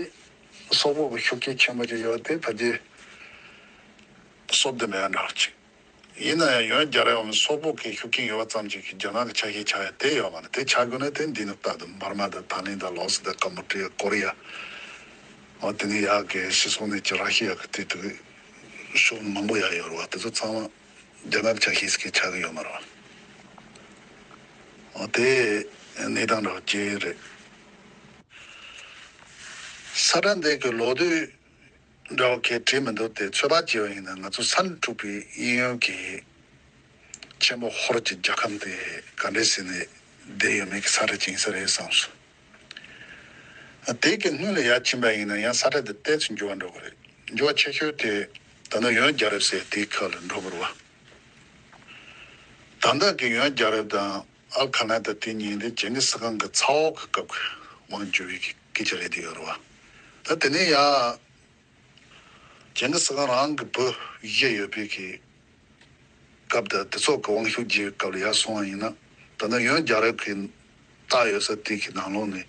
སོག་པོ་གི་ཤུགས་རྐྱེན་ཆེན་པོ་ཅིག་ཡོད་དེ་ཕལ་ཆེར་སོབ་དེ་མེད་འདྲ་བ་ཅིག་ཡིན་ན་ཡང་ཡོན་རྒྱལ་རབས་སོག་པོ་གི་ཤུགས་རྐྱེན་ཡོད་པ་ཙམ་ཅིག་གིས་རྒྱ་ནག་གི་ཆ་ཤས་ཆགས་ཡ་དེ་ཡོད་མ་རེད། དེ་ཆགས་དགོས་ན་དེ་འདི་ནི་ལྟ་དུ་འབར་མ་དང་ཐའི་ལེན་དང་ལའོ་སི་དང་ཀམ་པུ་ཅི་ཡ་ཀོ་རི་ཡ། འོ་དེ་ནི་ཡག་གི་ཤི་སོང་ནས་ཀྱི་ར་ཤི་ཡ་གི་དེ་དུ་ཤུགས་མང་པོ་ཡ་ཡོད་རེད་བ། དེ་ཚོ་ཚང་མ་རྒྱ་ནག་ཆ་ཤས་ཀྱི་ཆགས་ཀྱི་ཡོད་མ་རེད་བ། འོ་དེ་གནས་སྟངས་འདྲ་བ་ཅིག་རེད། ས་ཁྲ་འདི་གི་ལོ་དུས་འདྲ་བ་གས་བྲིས་མི་འདུག་དེ་ཚོད་དཔག་བྱས་པ་ཡིན་ན་ང་ཚོ་ས་འབྲུ་འཁྲུག་པའི་གཡས་གཡོན་གྱི་ཆེན་པོ་ཧོར་གྱི་རྒྱལ་ཁམས་དེ་ག་འདྲས་ཟེར་ནས་བསྡད་ཡོད་མེད་ཀྱི་ས་ཁྲ་ཅིག་ཡིན་ས་རེད་བསམ་སོང་། དེ་གི་སྔོན་ལ་ཡར་ཕྱིན་པ་ཡིན་ན་ཡང་ས་ཁྲ་དེ་ཏོག་ཙམ་འགྱུར་བ་འགྲོ་གི་རེད། འགྱུར་བ་ཆེ་ཤོས་དེ་ད་ནི་ཡོན་རྒྱལ་རབས་ཟེར་དེའི་ཁ་ལ་འགྲོ་གི་རེད་བ། ད་ལྟ་གི་ཡོན་རྒྱལ་རབས་དང་ཨལ་ཁ་ན་ཏ་དེ་གཉིས་དེ་ཇིང་གིས་ཁཱན་གི་ཚ་བོ་གི་སྐབས་ཀྱི་དབང་བསྒྱུར་བའི་སྐད་ཆ་རེད་དེ་ཡོད་རེད་བ། ད་དེ་ནས་ཡང་ཇིང་གིས་ཁཱན་རང་གི་བུ་བཞི་ཡོད་པའི་གི་སྐབས་དང་དེ་ཚོ་གི་དབང་ཤུགས་རྒྱས་པའི་སྐབས་ལ་ཡར་སོང་བ་ཡིན་ན། ད་ནི་ཡོན་རྒྱལ་རབས་ཀྱི་རྟགས་ཡོད་ས་དེ་གི་ནང་ལོགས་ནས་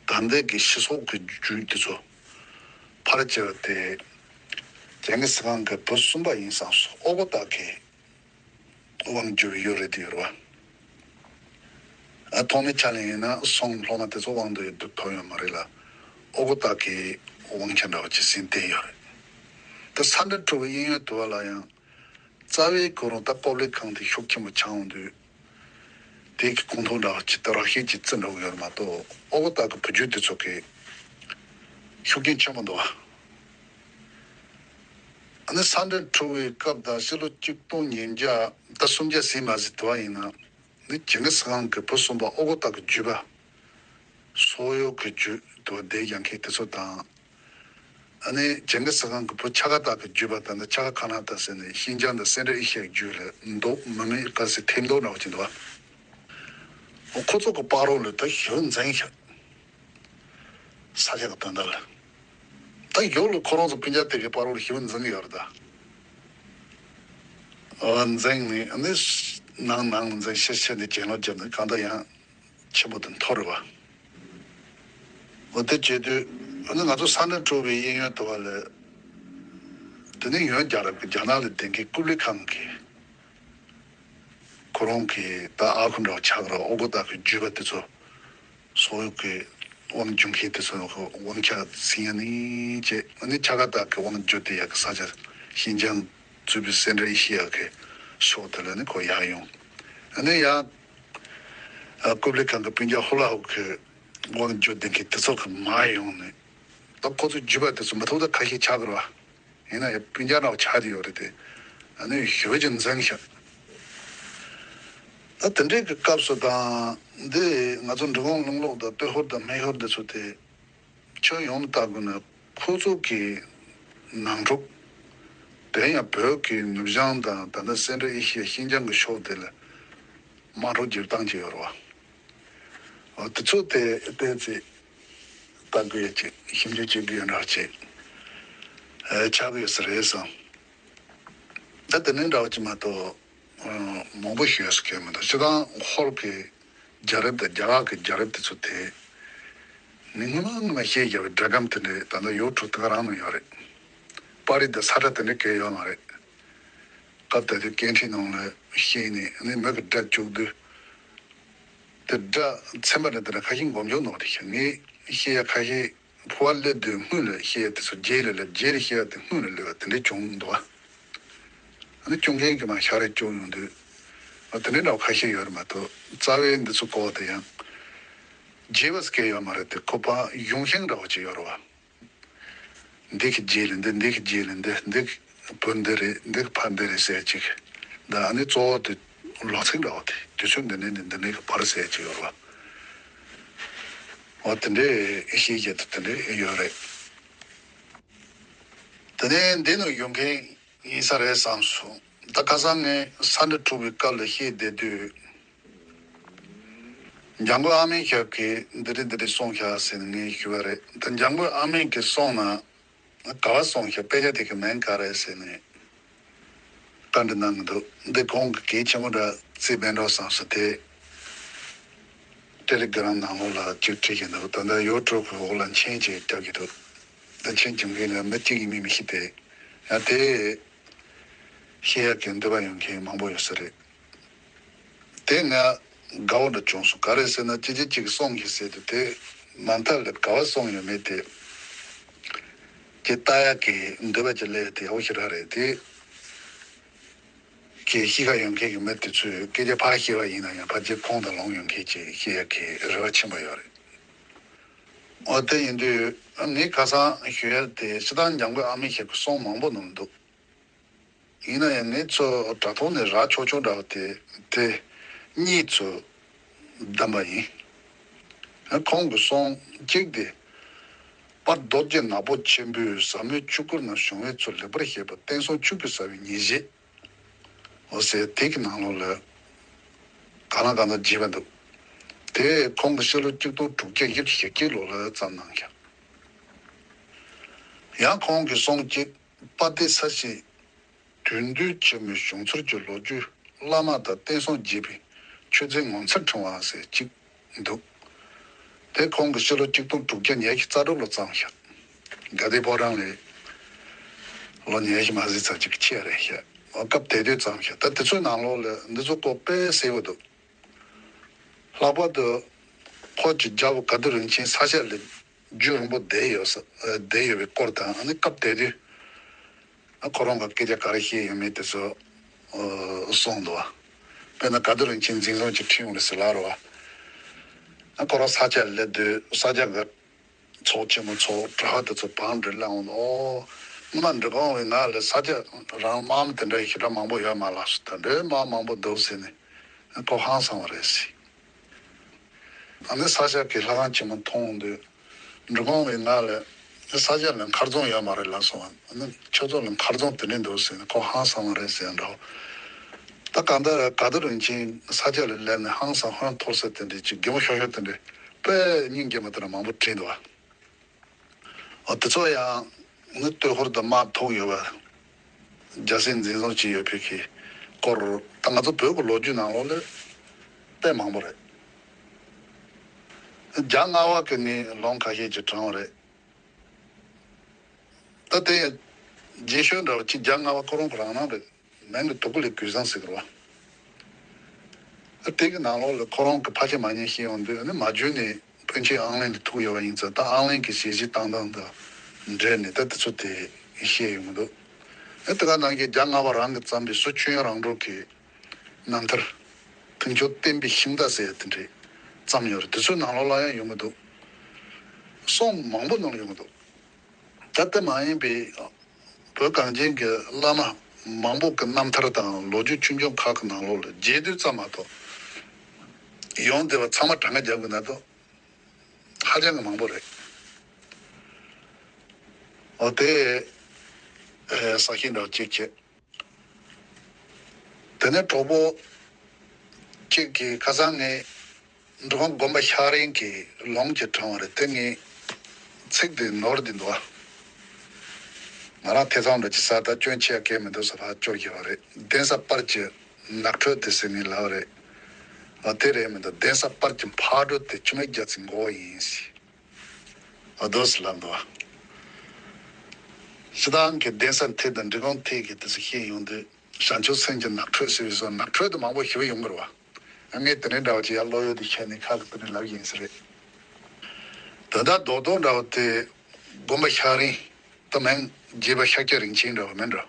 དགའ་ལྡན་གྱི་ཕྱི་སོག་གི་རྒྱུད་དེ་ཚོ་ཕར་བྱས་པ་དེ་རྒྱ་མཁས་སི་ཁང་གི་བུ་གསུམ་པ་ཡིན་བསམ་སོང་། ཨོ་གོ་ཏ་གི་དབང་བསྒྱུར་ཡོད་རེད་དེ་ཡོད་རེད་བ། ཨ་ཐོག་མའི་ཆ་ལ་ཡིན་ན་སོང་སློབ་མ་དེ་ཚོ་དབང་དུ་ཡོད་དུ་ཐོབ་ཡོད་མ་རེད་ལ། ཨོ་གོ་ཏ་གི་དབང་ཆ་འདྲ་བ་ཅིག་ཟིན་བསྡད་ཡོད་རེད། ད་ས་འདྲ་གྲུ་པའི་གཡས་གཡོན་དུ་བ་ལ་ཡང་རྩ་བའི་ཁོ་རང་ད་ཀོ་ལི་ཁང་དེ་ཤུགས་ཆེན་པོ་ཆགས་འོང་དུས། དེ་གི་ཁོངས་གཏོགས་འདྲ་བ་ཅིག་ད་རག་ཤེས་ཀྱི་རྩི་འདྲ་བོ་ཡོད་རེད་མ་གཏོགས། ཨོ་གོ་ཏ་གི་བུ་རྒྱུད་དེ་ཚོ་གི་ཤུགས་རྐྱེན་ཆེན་པོ་འདུག་བ། ཨ་ནི་ས་འདྲ་གྲུ་པའི་སྐབས་དང་ཕྱི་ལོ་གཅིག་སྟོང་ཉིས་བརྒྱ་ད་སུམ་བརྒྱ་ཟིན་མ་ཟིན་དུ་བ་ཡིན་ན། ནི་ཇིང་གི་སི་ཁང་གི་བུ་གསུམ་པ་ཨོ་གོ་ཏ་གི་བརྒྱུད་པ། སོག་ཡུལ་གྱི་རྒྱུད་དུ་བསྡད་ཡང་མཁན་དེ་ཚོ་དང་། ཨ་ནི་ཇིང་གི་སི་ཁང་གི་བུ་ཆ་ག་ཏ་གི་བརྒྱུད་པ་དང་ནི་ཆ་ག་ཁ་ན་ཏ་ཟེར་ནས་ཤིན་ཅང་དང་སེ་འབྲས་ཨེ་ཤི་ཡའི་རྒྱུད་ལ་མདོ་མི་མེད་ག་ཟེར་ཐེམ་མདོ་འདྲ་བ་ཅིག་འདུག་བ། ཁོ་ཚོ་གི་བར་རོ་ལ་ད་ཞུ་འཛིན་ཤག་ས་ཆ་གི་དོན་དག་ལ། ད་ཡོ་ལ་ཁོ་རང་ཚོ་སྤུན་ཀྱག་དེ་གའི་བར་རོ་ལ་ཞུ་འཛིན་གི་ཡོད་རེད་ད། འཛིན་ནས་ཨ་ནི་ནང་ནང་འཛིན་ཤེས་ཤེས་ནས་གྱེན་ལོག་བརྒྱབ་ནས་གང་ལྟར་ཡང་ཆེན་པོ་དེ་མཐོ་རུ་བ། འོ་དེ་བྱེད་དུས་ཨ་ནི་ང་ཚོ་ས་འདྲ་གྲུ་པའི་གཡས་གཡོན་དུ་བ་ལས། དེ་ནས་ཡོན་རྒྱལ་རབས་ཀྱི་རྒྱ་ནག་ལ་ལྡན་མཁན་ཀུབ་ལི་ཁང་གི་ཁོ་རང་གི་ད་ཨ་ཁུ་འདྲ་བ་ཆགས་ར་ཨོ་གོ་ཏ་གི་བརྒྱུད་པ་དེ་ཚོ་སོག་ཡུལ་གྱི་དབང་བསྒྱུར་མཁན་དེ་ཚོ་དབང་ཆ་ཟིན་ཡ་ནི་བྱས། ཨ་ནི་ཆ་ག་ཏ་གི་དབང་བསྒྱུར་དེ་ཡ་གི་ས་ཆ་ཤིན་ཅང་གཙོས་པའི་སེ་འབྲས་ཨེ་ཤི་ཡ་གི་ཕྱོགས་དེ་ལ་ནི་ཁོ་ཡར་ཡོང་། ཨ་ནི་ཡང་ཀུབ་ལི་ཁང་གི་སྤུན་ཀྱག་ཧུ་ལ་ཧུ་གི་དབང་བསྒྱུར་ལྡན་མཁན་དེ་ཚོ་གི་མར་ཡོང་ནས་ད་ཁོ་ཚོ་བརྒྱུད་པ་དེ་ཚོ་མི་ཐུབ་ད་ཁ་ཤས་ཆགས་ཀྱི་རེད་བ། ཡིན་ན་ཡང་སྤུན་ཀྱག་འདྲ་བ་ཆགས་ཀྱི་ཡོད་རེད་དེ། ཨ་ནི་ཞེ་པོ་ཅིག་འཛིན་ཤག་ད་དེ་འདྲའི་གི་སྐབས་སུ་དང་འདི་ང་ཚོ་འབྲི་གུང་གླིང་ལོག་དང་སྟོད་ཧོར་དང་སྨད་ཧོར་འདི་ཚོ་དེ་ཁྱོན་ཡོངས་ལ་བལྟ་དགོས་ན་ཁོ་ཚོ་གི་ནང་འཁྲུག་དེ་ཡང་བོད་ཀྱི་ནུབ་བྱང་དང་ད་ལྟ་སེ་འབྲས་ཨེ་ཤི་ཡ་ཤིན་ཅང་གི་ཕྱོགས་དེ་ལ་དམག་འཁྲུག་རྒྱག་སྟངས་ཅིག་ཡོད་རེད་བ། འོ་དེ་ཚོ་དེ་བལྟས་ཚེ་ལྟ་དགོས་ཡ་ཅིག་ཞིབ་འཇུག་བྱེད་དགོས་ཡ་འདྲ་ཅིག་ཨེ་ཆགས་ཀྱི་ཡོད་ས་རེད་བསམ། ད་དེ་ནས་འདྲ་བ་ཅིག་མ་གཏོགས་མང་པོ་ཞུ་ཡ་ཟེར་མཁན་མི་འདུག་སྤྱིར་བཏང་ཧོར་གྱི་རྒྱལ་རབས་དང་རྒྱ་གར་གྱི་རྒྱལ་རབས་དེ་ཚོ་དེ་ནི་སྔོན་མ་སྔོན་མ་བཤད་བཞག་པའི་སྒྲ་སྒམ་དེ་འདྲས་ད་ལྟ་ཡོ་ཊུབ་དེ་ག་རང་ནང་ཡོད་རེད། པར་རིས་དང་ས་ཁྲ་དེ་འདྲས་གང་ཡང་ཡོད་མ་རེད། སྐབས་དེ་དུས་སྐད་འཕྲིན་ནང་ལ་བཤད་ནས་ནི་མི་གི་སྒྲ་བཅུག་དུས། དེ་སྒྲ་ཚན་པ་རེ་དེ་འདྲ་ཁ་ཤས་མགོ་མཇུག་ནོར་དེ་ཤ་ངས་བཤད་ཡ་ཁ་ཤས་ཕོ་བ་སླེབས་དུས་སྔོན་ལ་བཤད་ཡ་དེ་ཚོ་རྗེས་ལ་སླེབས་རྗེས་ལ་བཤད་ཡ་དེ་སྔོན་ལ་སླེབས་པ་དེ་འདྲ་བྱུང་འདུག་བ། ཨ་ནི་སྐྱོན་མཁན་གྱི་མ་ཤ་རེ་སྐྱོན་ཡོང་དུས་ཨ་དེ་འདྲ་འདྲ་བ་ཁ་ཤས་ཡོད་རེད་མ་གཏོགས་རྩ་བའི་འདི་ཚོ་གོ་བ་དེ་ཡང་རྗེས་པ་སྐད་ཡོད་མ་རེད་དེ་ཁོ་པ་གཞུང་ཤིང་འདྲ་བ་ཅིག་ཡོད་རེད་བ། འདི་གི་རྗེས་ལ་འདི། འདི་གི་རྗེས་ལ་འདི། འདི་གི་བུ་འདི་རེད། འདི་གི་ཕ་འདི་རེད་ཟེར་ཅིག་ད་ཨ་ནི་གཙོ་བོ་དེ་ལོ་ཚིགས་འདྲ་བོ་དེ་དུས་ཚོད་འདི་ནས་འདི་འདི་ནས་གི་བར་ཟེར་ཅིག་ཡོད་རེད་བ། འོ་དེ་འདྲའི་ཤེས་བྱ་དེ་དེ་འདྲའི་ཡོད་རེད། དེ་ནས་འདི་ནང་ཡོད་མཁན་ཡིན་ས་རེད་བསམ་སོང་། ད་ཁ་སང་ངས་ས་འདྲ་དྲུག་པའི་སྐབས་ལ་བཤད་བསྡད་དུས། འཇམ་མགོན་ཨ་མེན་ཞབས་ཀྱིས་འདི་འདྲ་འདི་འདྲ་གསུངས་ཤག་ཟེར་ནས་ངས་ཞུས་པ་རེད། ད་འཇམ་མགོན་ཨ་མེན་གྱིས་གསུངས་ན་ག་བ་གསུངས་ཤག་དཔེ་ཆ་དེ་གི་མིང་ག་རེད་ཟེར་ནས་བཀའ་འདྲི་གནང་གི་འདུག་འདི་གོང་གི་གལ་ཆེན་པོ་འདྲ་རྩིས་སྤེལ་འགྲོ་བསམ་སོང་། དེ་ཏེ་ལེ་གྷི་རམ་ནང་ལོགས་ལ་ཅིག་བྲིས་ཀྱི་འདུག་ད་ལྟ་ཡོ་ཊུབ་གི་འོག་ལ་མཆན་ཅིག་རྒྱབ་ཀྱི་འདུག་ད་མཆན་རྒྱབ་མཁན་ལ་མི་གཅིག་ཡིན་མིན་མི་ཤེས་ཏེ། ཡང་དེ་ཤེས་ཡག་གི་འདོད་པ་ཡོད་མཁན་མང་པོ་ཡོད་ས་རེད། དེ་ང་དགའ་བོ་འདྲ་བྱུང་སོང་། ག་རེ་ཟེར་ན་ཅི་ཅི་ཅིག་གསུངས་ཤིག་ཟེར་དུས་དེ་མ་མཐའ་ལ་ག་བ་གསུངས་ཡོད་མེད་དེ་ཅི་ལྟ་ཡག་གི་འདོད་པ་ཅིག་སླེབས་དེ་ཡག་པོ་ཞེ་དྲག་རེད། དེ་གི་གཤིས་ཀ་ཡོད་མཁན་གྱི་མི་དེ་ཚོས་སྐད་ཆ་ཕར་བཤད་པ་ཡིན་ན་ཡང་ཕལ་ཆེར་ཁོང་དང་ལོང་ཡོད་མཁན་ཅིག་བཤད་ཡག་གི་རེ་བ་ཆེན་པོ་ཡོད་རེད། འོ་དེ་ཡིན་དུས་ངས་ཁ་སང་ཞུ་ཡག་དེ་སྤྱིར་བཏང་འཇམ་མགོན་ཨ་མེན་ཞབས་ཀྱི་གསུང་མང་པོ་ནང་འདུག་ཡིན་ན་ཡང་ངས་ཚོ་དྲ་ཐོག་ནས་རག་ཆོག་ཆོག་འདྲ་བ་དེ་དེ་གཉིས་ཚོ་བདམས་པ་ཡིན། ཁོང་གི་གསུང་གཅིག་དེ། དཔལ་རྡོ་རྗེ་ནག་པོ་ཆེན་པོས་ཟབ་མོའི་ཆོས་སྐོར་ན་བྱུང་བའི་ཚུལ་ལེགས་པར་བཤད་པ་བསྟན་སྲུང་ཆོས་ཀྱི་ཟབ་པའི་ཉེར་བཞི། འོ་ཟེར་དེ་གི་ནང་ལོགས་ལ་གང་ལ་གང་འདྲ་བརྗེས་པ་འདུག་དེ་ཁོང་གི་ཕྱི་ལོ་གཅིག་སྟོང་དྲུག་བརྒྱ་བཞི་བཅུ་ཞེ་གཅིག་ལོ་ལ་བརྩམས་གནང་ཤག་ཡང་ཁོང་གི་གསུང་གཅིག་དཔལ་ལྡན་ས་གཞི་དོན་བསྡུས་ཆེན་མོའི་བྱུང་ཚུལ་གྱི་ལོ་རྒྱུས་བླ་མ་དང་བསྟན་སྲུང་རྒྱས་པའི་ཆོས་ཚན་ངོ་མཚར་ཕྲེང་བ་ཟེར་གཅིག་འདུག་དེ་ཁོང་གིས་ཕྱི་ལོ་ཆིག་སྟོང་དྲུག་བརྒྱ་ཉི་ཤུ་རྩ་དྲུག་ལོ་བརྩམས་ཤག་དགའ་ལྡན་ཕོ་བྲང་ལས་ལོ་ཉི་ཤུ་མ་ཟིན་ཙམ་ཅིག་ཆད་རེད་ཤག་སྐབས་དེ་དུས་བརྩམས་ཤག་ད་དེ་ཚོའི་ནང་ལོགས་ལ་འདི་ཚོ་ཀོ་དཔེ་གསལ་བོ་འདུག་ལྷག་པར་དུ་ཁོ་གི་རྒྱལ་པོ་དགའ་ལྡན་རིན་ཆེན་ས་སྐྱ་ལ་རྒྱུན་རིང་པོ་བསྡད་ཡོད་ས་བསྡད་ཡོད་པའི་སྐོར་དང་། ཨ་ནི་སྐབས་དེ་དུས་ཁོ་རང་གི་སྐད་ཆ་ག་རེ་བཤད་ཡོད་མེད་དེ་ཚོ་གསུངས་འདུག་དཔེར་ན་དགའ་ལྡན་རིན་ཆེན་འཛིན་བཟུང་བྱས་ཁྲིད་ཡོང་རེད་ཟེར་ལབ་རེད་བ། ཁོ་རང་ས་སྐྱ་ལ་སླེབས་དུས་ས་སྐྱ་གི་ཚོགས་ཆེན་མོ་ཚོགས་གྲྭ་པ་དེ་ཚོ་བང་སྒྲིག་སླེབས་འོང་དུས། ཨོ། སྔོན་མ་འབྲི་གུང་བའི་ནང་ལ་ས་སྐྱ་རང་དམག་མི་དེ་འདྲ་ཞེ་དྲག་མང་པོ་ཡོད་མ་ལགས་སོ། དེ་འདྲའི་དམག་མང་པོ་འདུག་ཟེར་ནས་ཁོ་ཧང་སངས་པ་རེད་ཟེར། ཨ་ནི་ས་སྐྱ་གི་ལྷ་ཁང་ཆེན་མོ་མཐོང་འོང་དུས། འབྲི་གུང་བའི་ནང་ལ་ས་སྐྱ་ལ་མཁར་རྫོང་ཡོད་མ་རེད་ལབ་སོང་བ། ཨ་ནི་ཁྱོད་ཚོ་ལ་མཁར་རྫོང་དེ་འདྲ་འདུག་ཟེར་ནས་ཁོ་ཧང་སངས་པ་རེད་ཟེར་འདྲ་བོ། ད་གང་ལྟར་དགའ་ལྡན་རིན་ཆེན་ས་སྐྱ་ལ་སླེབས་ནས་ཧང་སངས་ཧོན་འཐོར་ས་དེ་འདྲའི་ཅིག་གད་མོ་ཤོར་ཤོར་དེ་འདྲའི་དཔེ་སྙིང་རྗེ་མོ་དེ་འདྲ་མང་པོ་བྲིས་འདུག་བ། ཨ་དེ་ཚོ་ཡང་ནི་སྟོད་ཧོར་དུ་དམག་ཐུག་ཡོད་པ། རྒྱལ་སྲིད་འཛིན་བཟུང་བྱས་ཡོད་པའི་གི་སྐོར། ད་ང་ཚོ་བོད་ཀྱི་ལོ་རྒྱུས་ནང་ལོགས་ལ་དཔེ་མང་པོ་རེད། རྒྱ་ལྔ་པ་གི་ནི་ལུང་ཁ་ཤས་ཀྱིས་དྲངས་པ་རེད། ད་དེ་རྗེས་ཤུལ་འདྲ་བ་ཅིག་རྒྱ་ལྔ་པ་ཁོ་རང་གི་རང་རང་རེད། མིང་གི་དུ་ཀུ་ལི་གུས་བཟང་ཟེར་གི་རེད་བ། དེ་གི་ནང་ལོགས་ལ་ཁོ་རང་གི་ཕལ་ཆེར་མ་ཉེས་ཤེས་ཡོང་དུས་ནི་མ་བརྒྱུད་ནས་ཕོན་ཆེན་ཨང་ལན་དུ་ཐུག་ཡོད་པ་ཡིན་ཙང་། ད་ཨང་ལན་གྱི་ཞལ་བཞེས་བཏང་སྟངས་དང་འབྲེལ་ནས་ད་དེ་ཚོ་དེ་བཤད་ཡོང་གི་འདུག་ཨ་དེ་ག་ནང་བཞིན་རྒྱ་ལྔ་པ་རང་གིས་བརྩམས་པའི་སུ་ཆོས་དབྱིངས་རང་གྲོལ་གྱི་རྣམ་ཐར། དུས་མཆོག་བསྟན་པའི་ཤིང་རྟ་ཟེར་ཡ་དེ་འདྲས་བརྩམས་ཡོད་རེད། དེ་ཚོའི་ནང་ལོགས་ལ་ཡང་ཡོང་གི་འདུག་གསུང་མང་པོ་ནང་ལ་ཡོང་གི་འདུག་ད་དེ་མ་ཡིན་པའི་བོད་གངས་ཅན་གྱི་བླ་མ་མང་པོ་གི་རྣམ་ཐར་དང་ལོ་རྒྱུས་ཆུང་ཆུང་ཁག་གི་ནང་ལོགས་ལ་རྒྱས་བསྡུས་ཙམ་མ་གཏོགས་ཡོང་བསྡད་པ་ཚང་མ་གྲངས་ཀ་རྒྱབ་དགོས་ན་ད་ཧ་ཅང་གི་མང་པོ་རེད། འོ་དེ་ཨེ་ས་ཞིང་འདྲ་བོ་གཅིག་བྱས། དེ་ནས་གྲོགས་པོ་གཅིག་གིས་ཁ་སང་ངས་འབྲི་གུང་དགོན་པ་ཤག་རིང་གི་ལུང་གཅིག་དྲངས་པ་རེད། དེ་ངས་ཚིག་དེ་ནོར་བསྡད་འདུག་བ། ང་རང་ཐེ་ཚོམ་འདྲ་ཅིག་ཟ། ད་སྐྱོན་ཆེ་གང་མི་འདུག་ཟེར་ཕར་བསྐྱུར་བཞག་པ་རེད། གདན་ས་དཔལ་གྱི་ནགས་ཁྲོད་དེ་ཟེར་ནས་ལབ་པ་རེད། ཨ་དེ་རེད་མི་འདུག་གདན་ས་དཔལ་གྱི་ཕག་གྲུ་དེ་ཆུ་སྨད་རྒྱ་མཚོའི་མགོ་བོ་ཡིན་ཟེར། ཨ་དོ་ཟེར་ལབ་འདུག་བ། སྤྱིར་བཏང་གི་གདན་ས་མཐིལ་དང་འབྲི་གུང་མཐིལ་གྱི་དེ་ཚོ་བཤད་ཡོང་དུས། བྱང་ཆུབ་སེམས་ཀྱི་ནགས་ཁྲོད་ཟེར་བའི་བཟོ་ནགས་ཁྲོད་དུ་མང་པོ་ཞེ་པོ་ཡོང་གི་རེད་བ། ངས་དེ་འདྲའི་འདྲ་བ་ཅིག་ཡར་ཀློག་ཡོད་དུས་ཁྱེད་ནས་ཁ་གི་དེ་འདྲ་ལབ་ཡིན་ས་རེད། ད་ལྟ་རྡོག་རྡོག་འདྲ་བ་དེ་དགོན་པ་ཤག་རིང་། ད་མིང་རྒྱས་པ་ཤཱཀྱ་རིན་ཆེན་འདྲ་བ་མིན་འགྲོ།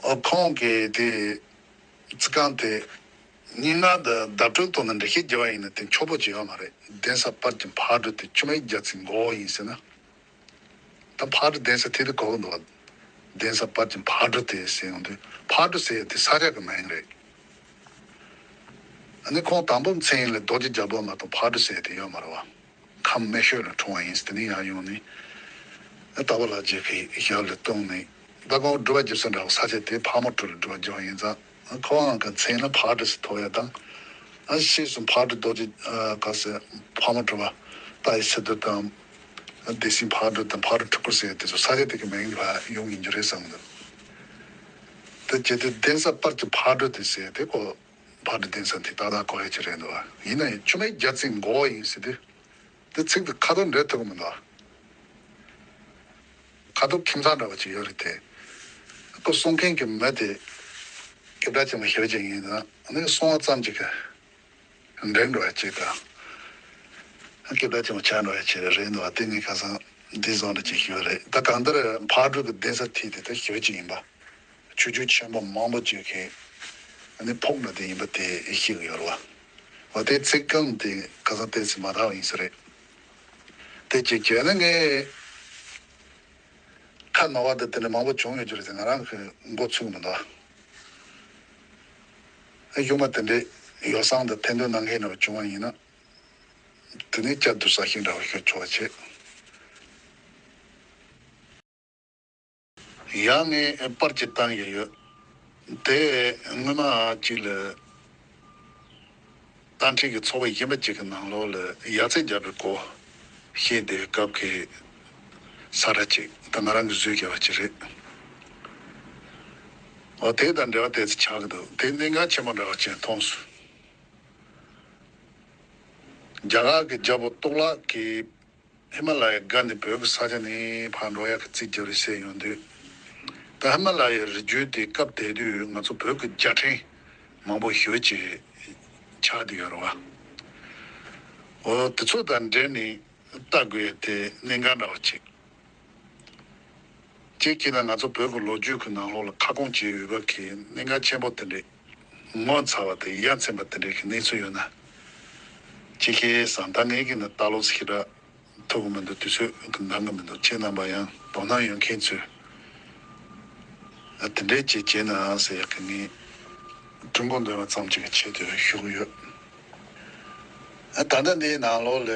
ཨོ་ཁོང་གིས་དེ་རྩི་ཁང་དེ་སྙན་ངག་དང་བརྡ་སྤྲོད་ཐོག་ནས་འགྲེལ་བཤད་རྒྱབ་པ་ཡིན་ན་དེ་འཁྱོག་པོ་ཅིག་ཡོད་མ་རེད། གདན་ས་དཔལ་གྱི་ཕག་གྲུ་དེ་ཆུ་སྨད་རྒྱ་མཚོའི་མགོ་བོ་ཡིན་ཟེར་ན། ད་ཕག་གྲུ་གདན་ས་དེ་དུ་གོ་གི་འདུག་བ། གདན་ས་དཔལ་གྱི་ཕག་གྲུ་དེ་ཟེར་ཡོང་དུས་ཕག་གྲུ་ཟེར་ཡ་དེ་ས་ཆ་གི་མིང་རེད། ཨ་ནི་ཁོང་དང་པོ་མཚན་ལ་རྡོ་རྗེ་རྒྱལ་པོ་མ་གཏོགས་ཕག་གྲུ་ཟེར་ཡ་དེ་ཡོད་མ་རེད་བ། ཁམས་སྨད་ཤོད་ལ་འཁྲུངས་པ་ཡིན་ཟེར། དེ་ནས་ཡར་ཡོང་ནས་ཨ་རྟ་པ་ལ་རྗེ་གི་ཞབས་ལ་བཏུང་ནས་ད་ཁོང་སྒྲུབ་པ་རྒྱབ་ས་འདྲ་བ་ས་ཆ་དེ་ཕག་མོ་གྲུ་ལ་སྒྲུབ་པ་རྒྱབ་པ་ཡིན་ཙང་། ཁོའང་གི་མཚན་ལ་ཕག་གྲུ་ཟེར་ཐོགས་ཡ་དང་། ཨ་ཕྱིས་སུ་ཕག་གྲུ་རྡོ་རྗེ་ཨ་ག་ཟེར་ཕག་མོ་གྲུ་པ་ཏཱའི་སི་ཏུ་དང་། སྡེ་སྲིད་ཕག་གྲུ་དང་ཕག་གྲུ་ཕྲུ་གུ་ཟེར་དེ་ཚོ་ས་ཆ་དེ་གི་མིང་ལ་ཡོང་ཡིན་རྒྱུ་རེད་བསམ་གི་འདུག་དེ་བྱས་དུས་གདན་ས་དཔལ་གྱི་ཕག་གྲུ་དེ་ཟེར་དེ་ཁོ་ཕག་གྲུ་གདན་ས་དེ་ཏག་ཏག་གོ་ཡ་ཅིག་རེད་འདུག་ཡིན་ན་ཡང་ཆུ་སྨད་རྒྱ་མཚོའི་མགོ་བོ་ཡིན་ཟེར་དུས། དེ་ཚིག་དེ་ཁ་དོག་འདྲེས་ཐུབ་ཀྱི་མི་འདུག་ཁ་དོག་ཁྱིམ་ཚང་འདྲ་བ་ཅིག་ཡོད་རེད་དེ། ཁོ་གསུང་མཁན་གྱི་མི་དེ་སྐད་གྲགས་ཆེན་པོ་ཞེ་པོ་ཅིག་ཡིན་ཙང་། ཨ་ནི་གསུང་བ་ཙམ་ཅིག་གིས་འགྲིག་འགྲོ་བ་ཅིག་དང་། སྐད་གྲགས་ཆེན་པོ་ཆགས་འགྲོ་བ་ཅིག་རེད་འདུག་དེ་ངས་ཁ་སང་འདི་བཟོ་འདྲ་ཅིག་ཞུས་པ་རེད། ད་གང་ལྟར་ཕག་གྲུ་གི་གདན་ས་མཐིལ་དེ་ད་ཞེ་པོ་ཅིག་ཡིན་པ། ཆོས་བརྒྱུད་ཆེན་པོ་མང་པོ་ཅིག་གིས་ཨ་ནི་ཕོག་ནས་དེ་ཡིན་པ་དེ་ཤེས་ཀྱི་ཡོད་རེད་བ། འོ་དེ་ཚིག་རྐང་དེ་ཁ་སང་ཏོག་ཙམ་མ་དག་པ་ཡིན་ས་རེད། དེ་གཅིག་བྱས་ན་ངས་ཁ་ནོར་བ་དང་དེ་འདྲ་མང་པོ་བྱུང་ཡོད་རྒྱུ་རེད་དེ། ང་རང་གི་མགོ་ཚོས་མི་འདུག་ཨ་གཞུག་མ་དེ་འདྲའི་ཡོ་བསྲང་དང་ཐེར་འདོན་གནང་མཁན་འདྲ་བ་བྱུང་བ་ཡིན་ན། དེ་ནས་བསྐྱར་དུ་ས་ཞིང་འདྲ་བ་ཞུ་ཆོག་པ་བྱེད། ཡང་ངས་པར་ཅིག་བཏང་ཡོད་ཡོད། དེ་སྔོན་མ་ཅིག་ལ་རྟ་མགྲིན་གྱི་ཚོགས་པ་གཞན་པ་ཅིག་གི་ནང་ལོགས་ལ་ཡར་ཚེས་བརྒྱབ་པའི་སྐོར་བཤད་བསྡད་སྐབས་ཀྱི་ས་ར་ཅིག་ད་ང་རང་གིས་བཟོས་བཞག་པ་ཅིག་རེད། འོ་དེ་དང་འབྲེལ་བ་དེ་ཚོ་ཆགས་ཀྱི་འདུག་དེ་གནད་འགག་ཆེན་པོ་འདྲ་བ་ཅིག་མཐོང་སོང་། རྒྱ་གར་གྱི་རྒྱལ་པོ་ཏོག་ལ་གིས་ཧི་མ་ལ་ཡའི་སྒང་ནས་བོད་ཀྱི་ས་ཆ་ནས་ཕར་འགྲོ་ཡག་གི་རྩིས་རྒྱག་རེད་ཟེར་ཡོང་དུས། ད་ཧི་མ་ལ་ཡའི་རི་རྒྱུད་དེ་སྐབས་དེ་དུས་ང་ཚོ་བོད་ཀྱི་རྒྱལ་ཕྲན་མང་པོ་ཞེ་ཅིག་ཆགས་བསྡད་ཡོད་རེད་བ། འོ་དེ་ཚོ་དང་འབྲེལ་ནས་ལྟ་དགོས་ཏེ་གནད་འགག་འདྲ་བ་ཅིག་གཅིག་བྱས་ན་ང་ཚོ་བོད་ཀྱི་ལོ་རྒྱུས་ཀྱི་ནང་ལོགས་ལ་ཁ་སྐོང་བྱས་ཡོད་པ་གི་གནད་འགག་ཆེན་པོ་དེ་འདྲས་ངོ་མཚར་བ་དང་ཡ་མཚན་པ་དེ་འདྲས་ཀྱི་གནས་ཚུལ་ཡོད་ན། ཅིག་ཤེས་སམ། ད་ངས་ཀྱི་ནི་ལྟ་ལོག་ཞེ་དྲག་ཐུབ་ཀྱི་མི་འདུག་དུས་ཚོད་ཀྱི་འདང་གི་མི་འདུག་ཁྱེད་རྣམ་པ་ཡང་དོ་སྣང་ཡོད་མཁན་ཚོས་ཨ་དེ་འདྲས་ཅིག་བྱས་ན་ཟེར་ཡག་གི་ངས་གྲོས་འགོ་འདོན་པ་ཙམ་ཅིག་གི་ཆེད་དུ་ཞུ་གི་ཡོད། ཨ་ད་ལྟ་འདིའི་ནང་ལོགས་ལ་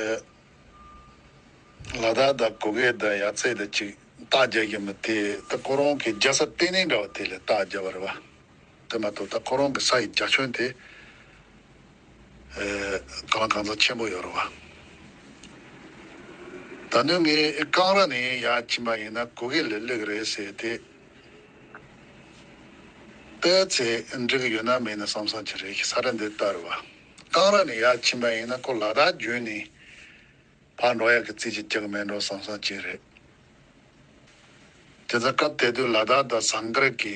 ལ་དྭགས་དང་གུ་གེ་དང་ཡ་རྩེ་དང་ཅིག་རྟགས་རྒྱག་གི་མི་དེ་ད་ཁོ་རང་གི་རྒྱལ་ས་ལྟེ་གནས་འདྲ་བ་དེ་ལ་རྟགས་རྒྱག་པ་རེད་བ། དེ་མ་གཏོགས་ད་ཁོ་རང་གི་ས་ཡི་རྒྱ་ཁྱོན་དེ་ཨེ་གང་ལ་གང་འཚམ་ཆེན་པོ་ཡོད་རེད་བ། ད་ནི་ངས་ཀང་ར་ནས་ཡར་ཕྱིན་པ་ཡིན་ན་གུ་གེ་ལ་སླེབས་ཀྱི་རེད་ཟེར་ཏེ། ཏོག་ཙམ་འགྲིག་གི་ཡོད་ན་མེད་ན་བསམ་བསམ་ཅིག་རེད། ས་ར་འདི་ལྟ་རེད་བ། ཀང་ར་ནས་ཡར་ཕྱིན་པ་ཡིན་ན་ཁོ་ལ་དྭགས་བརྒྱུད་ནས་ཕར་འགྲོ་ཡག་གི་རྩིས་ཅིག་རྒྱག་གི་མེད་འགྲོ་བསམ་བསམ་ཅིག་རེད། དེ་ཚོ་སྐབས་དེ་དུས་ལ་དྭགས་དང་ཟངས་དཀར་གྱི་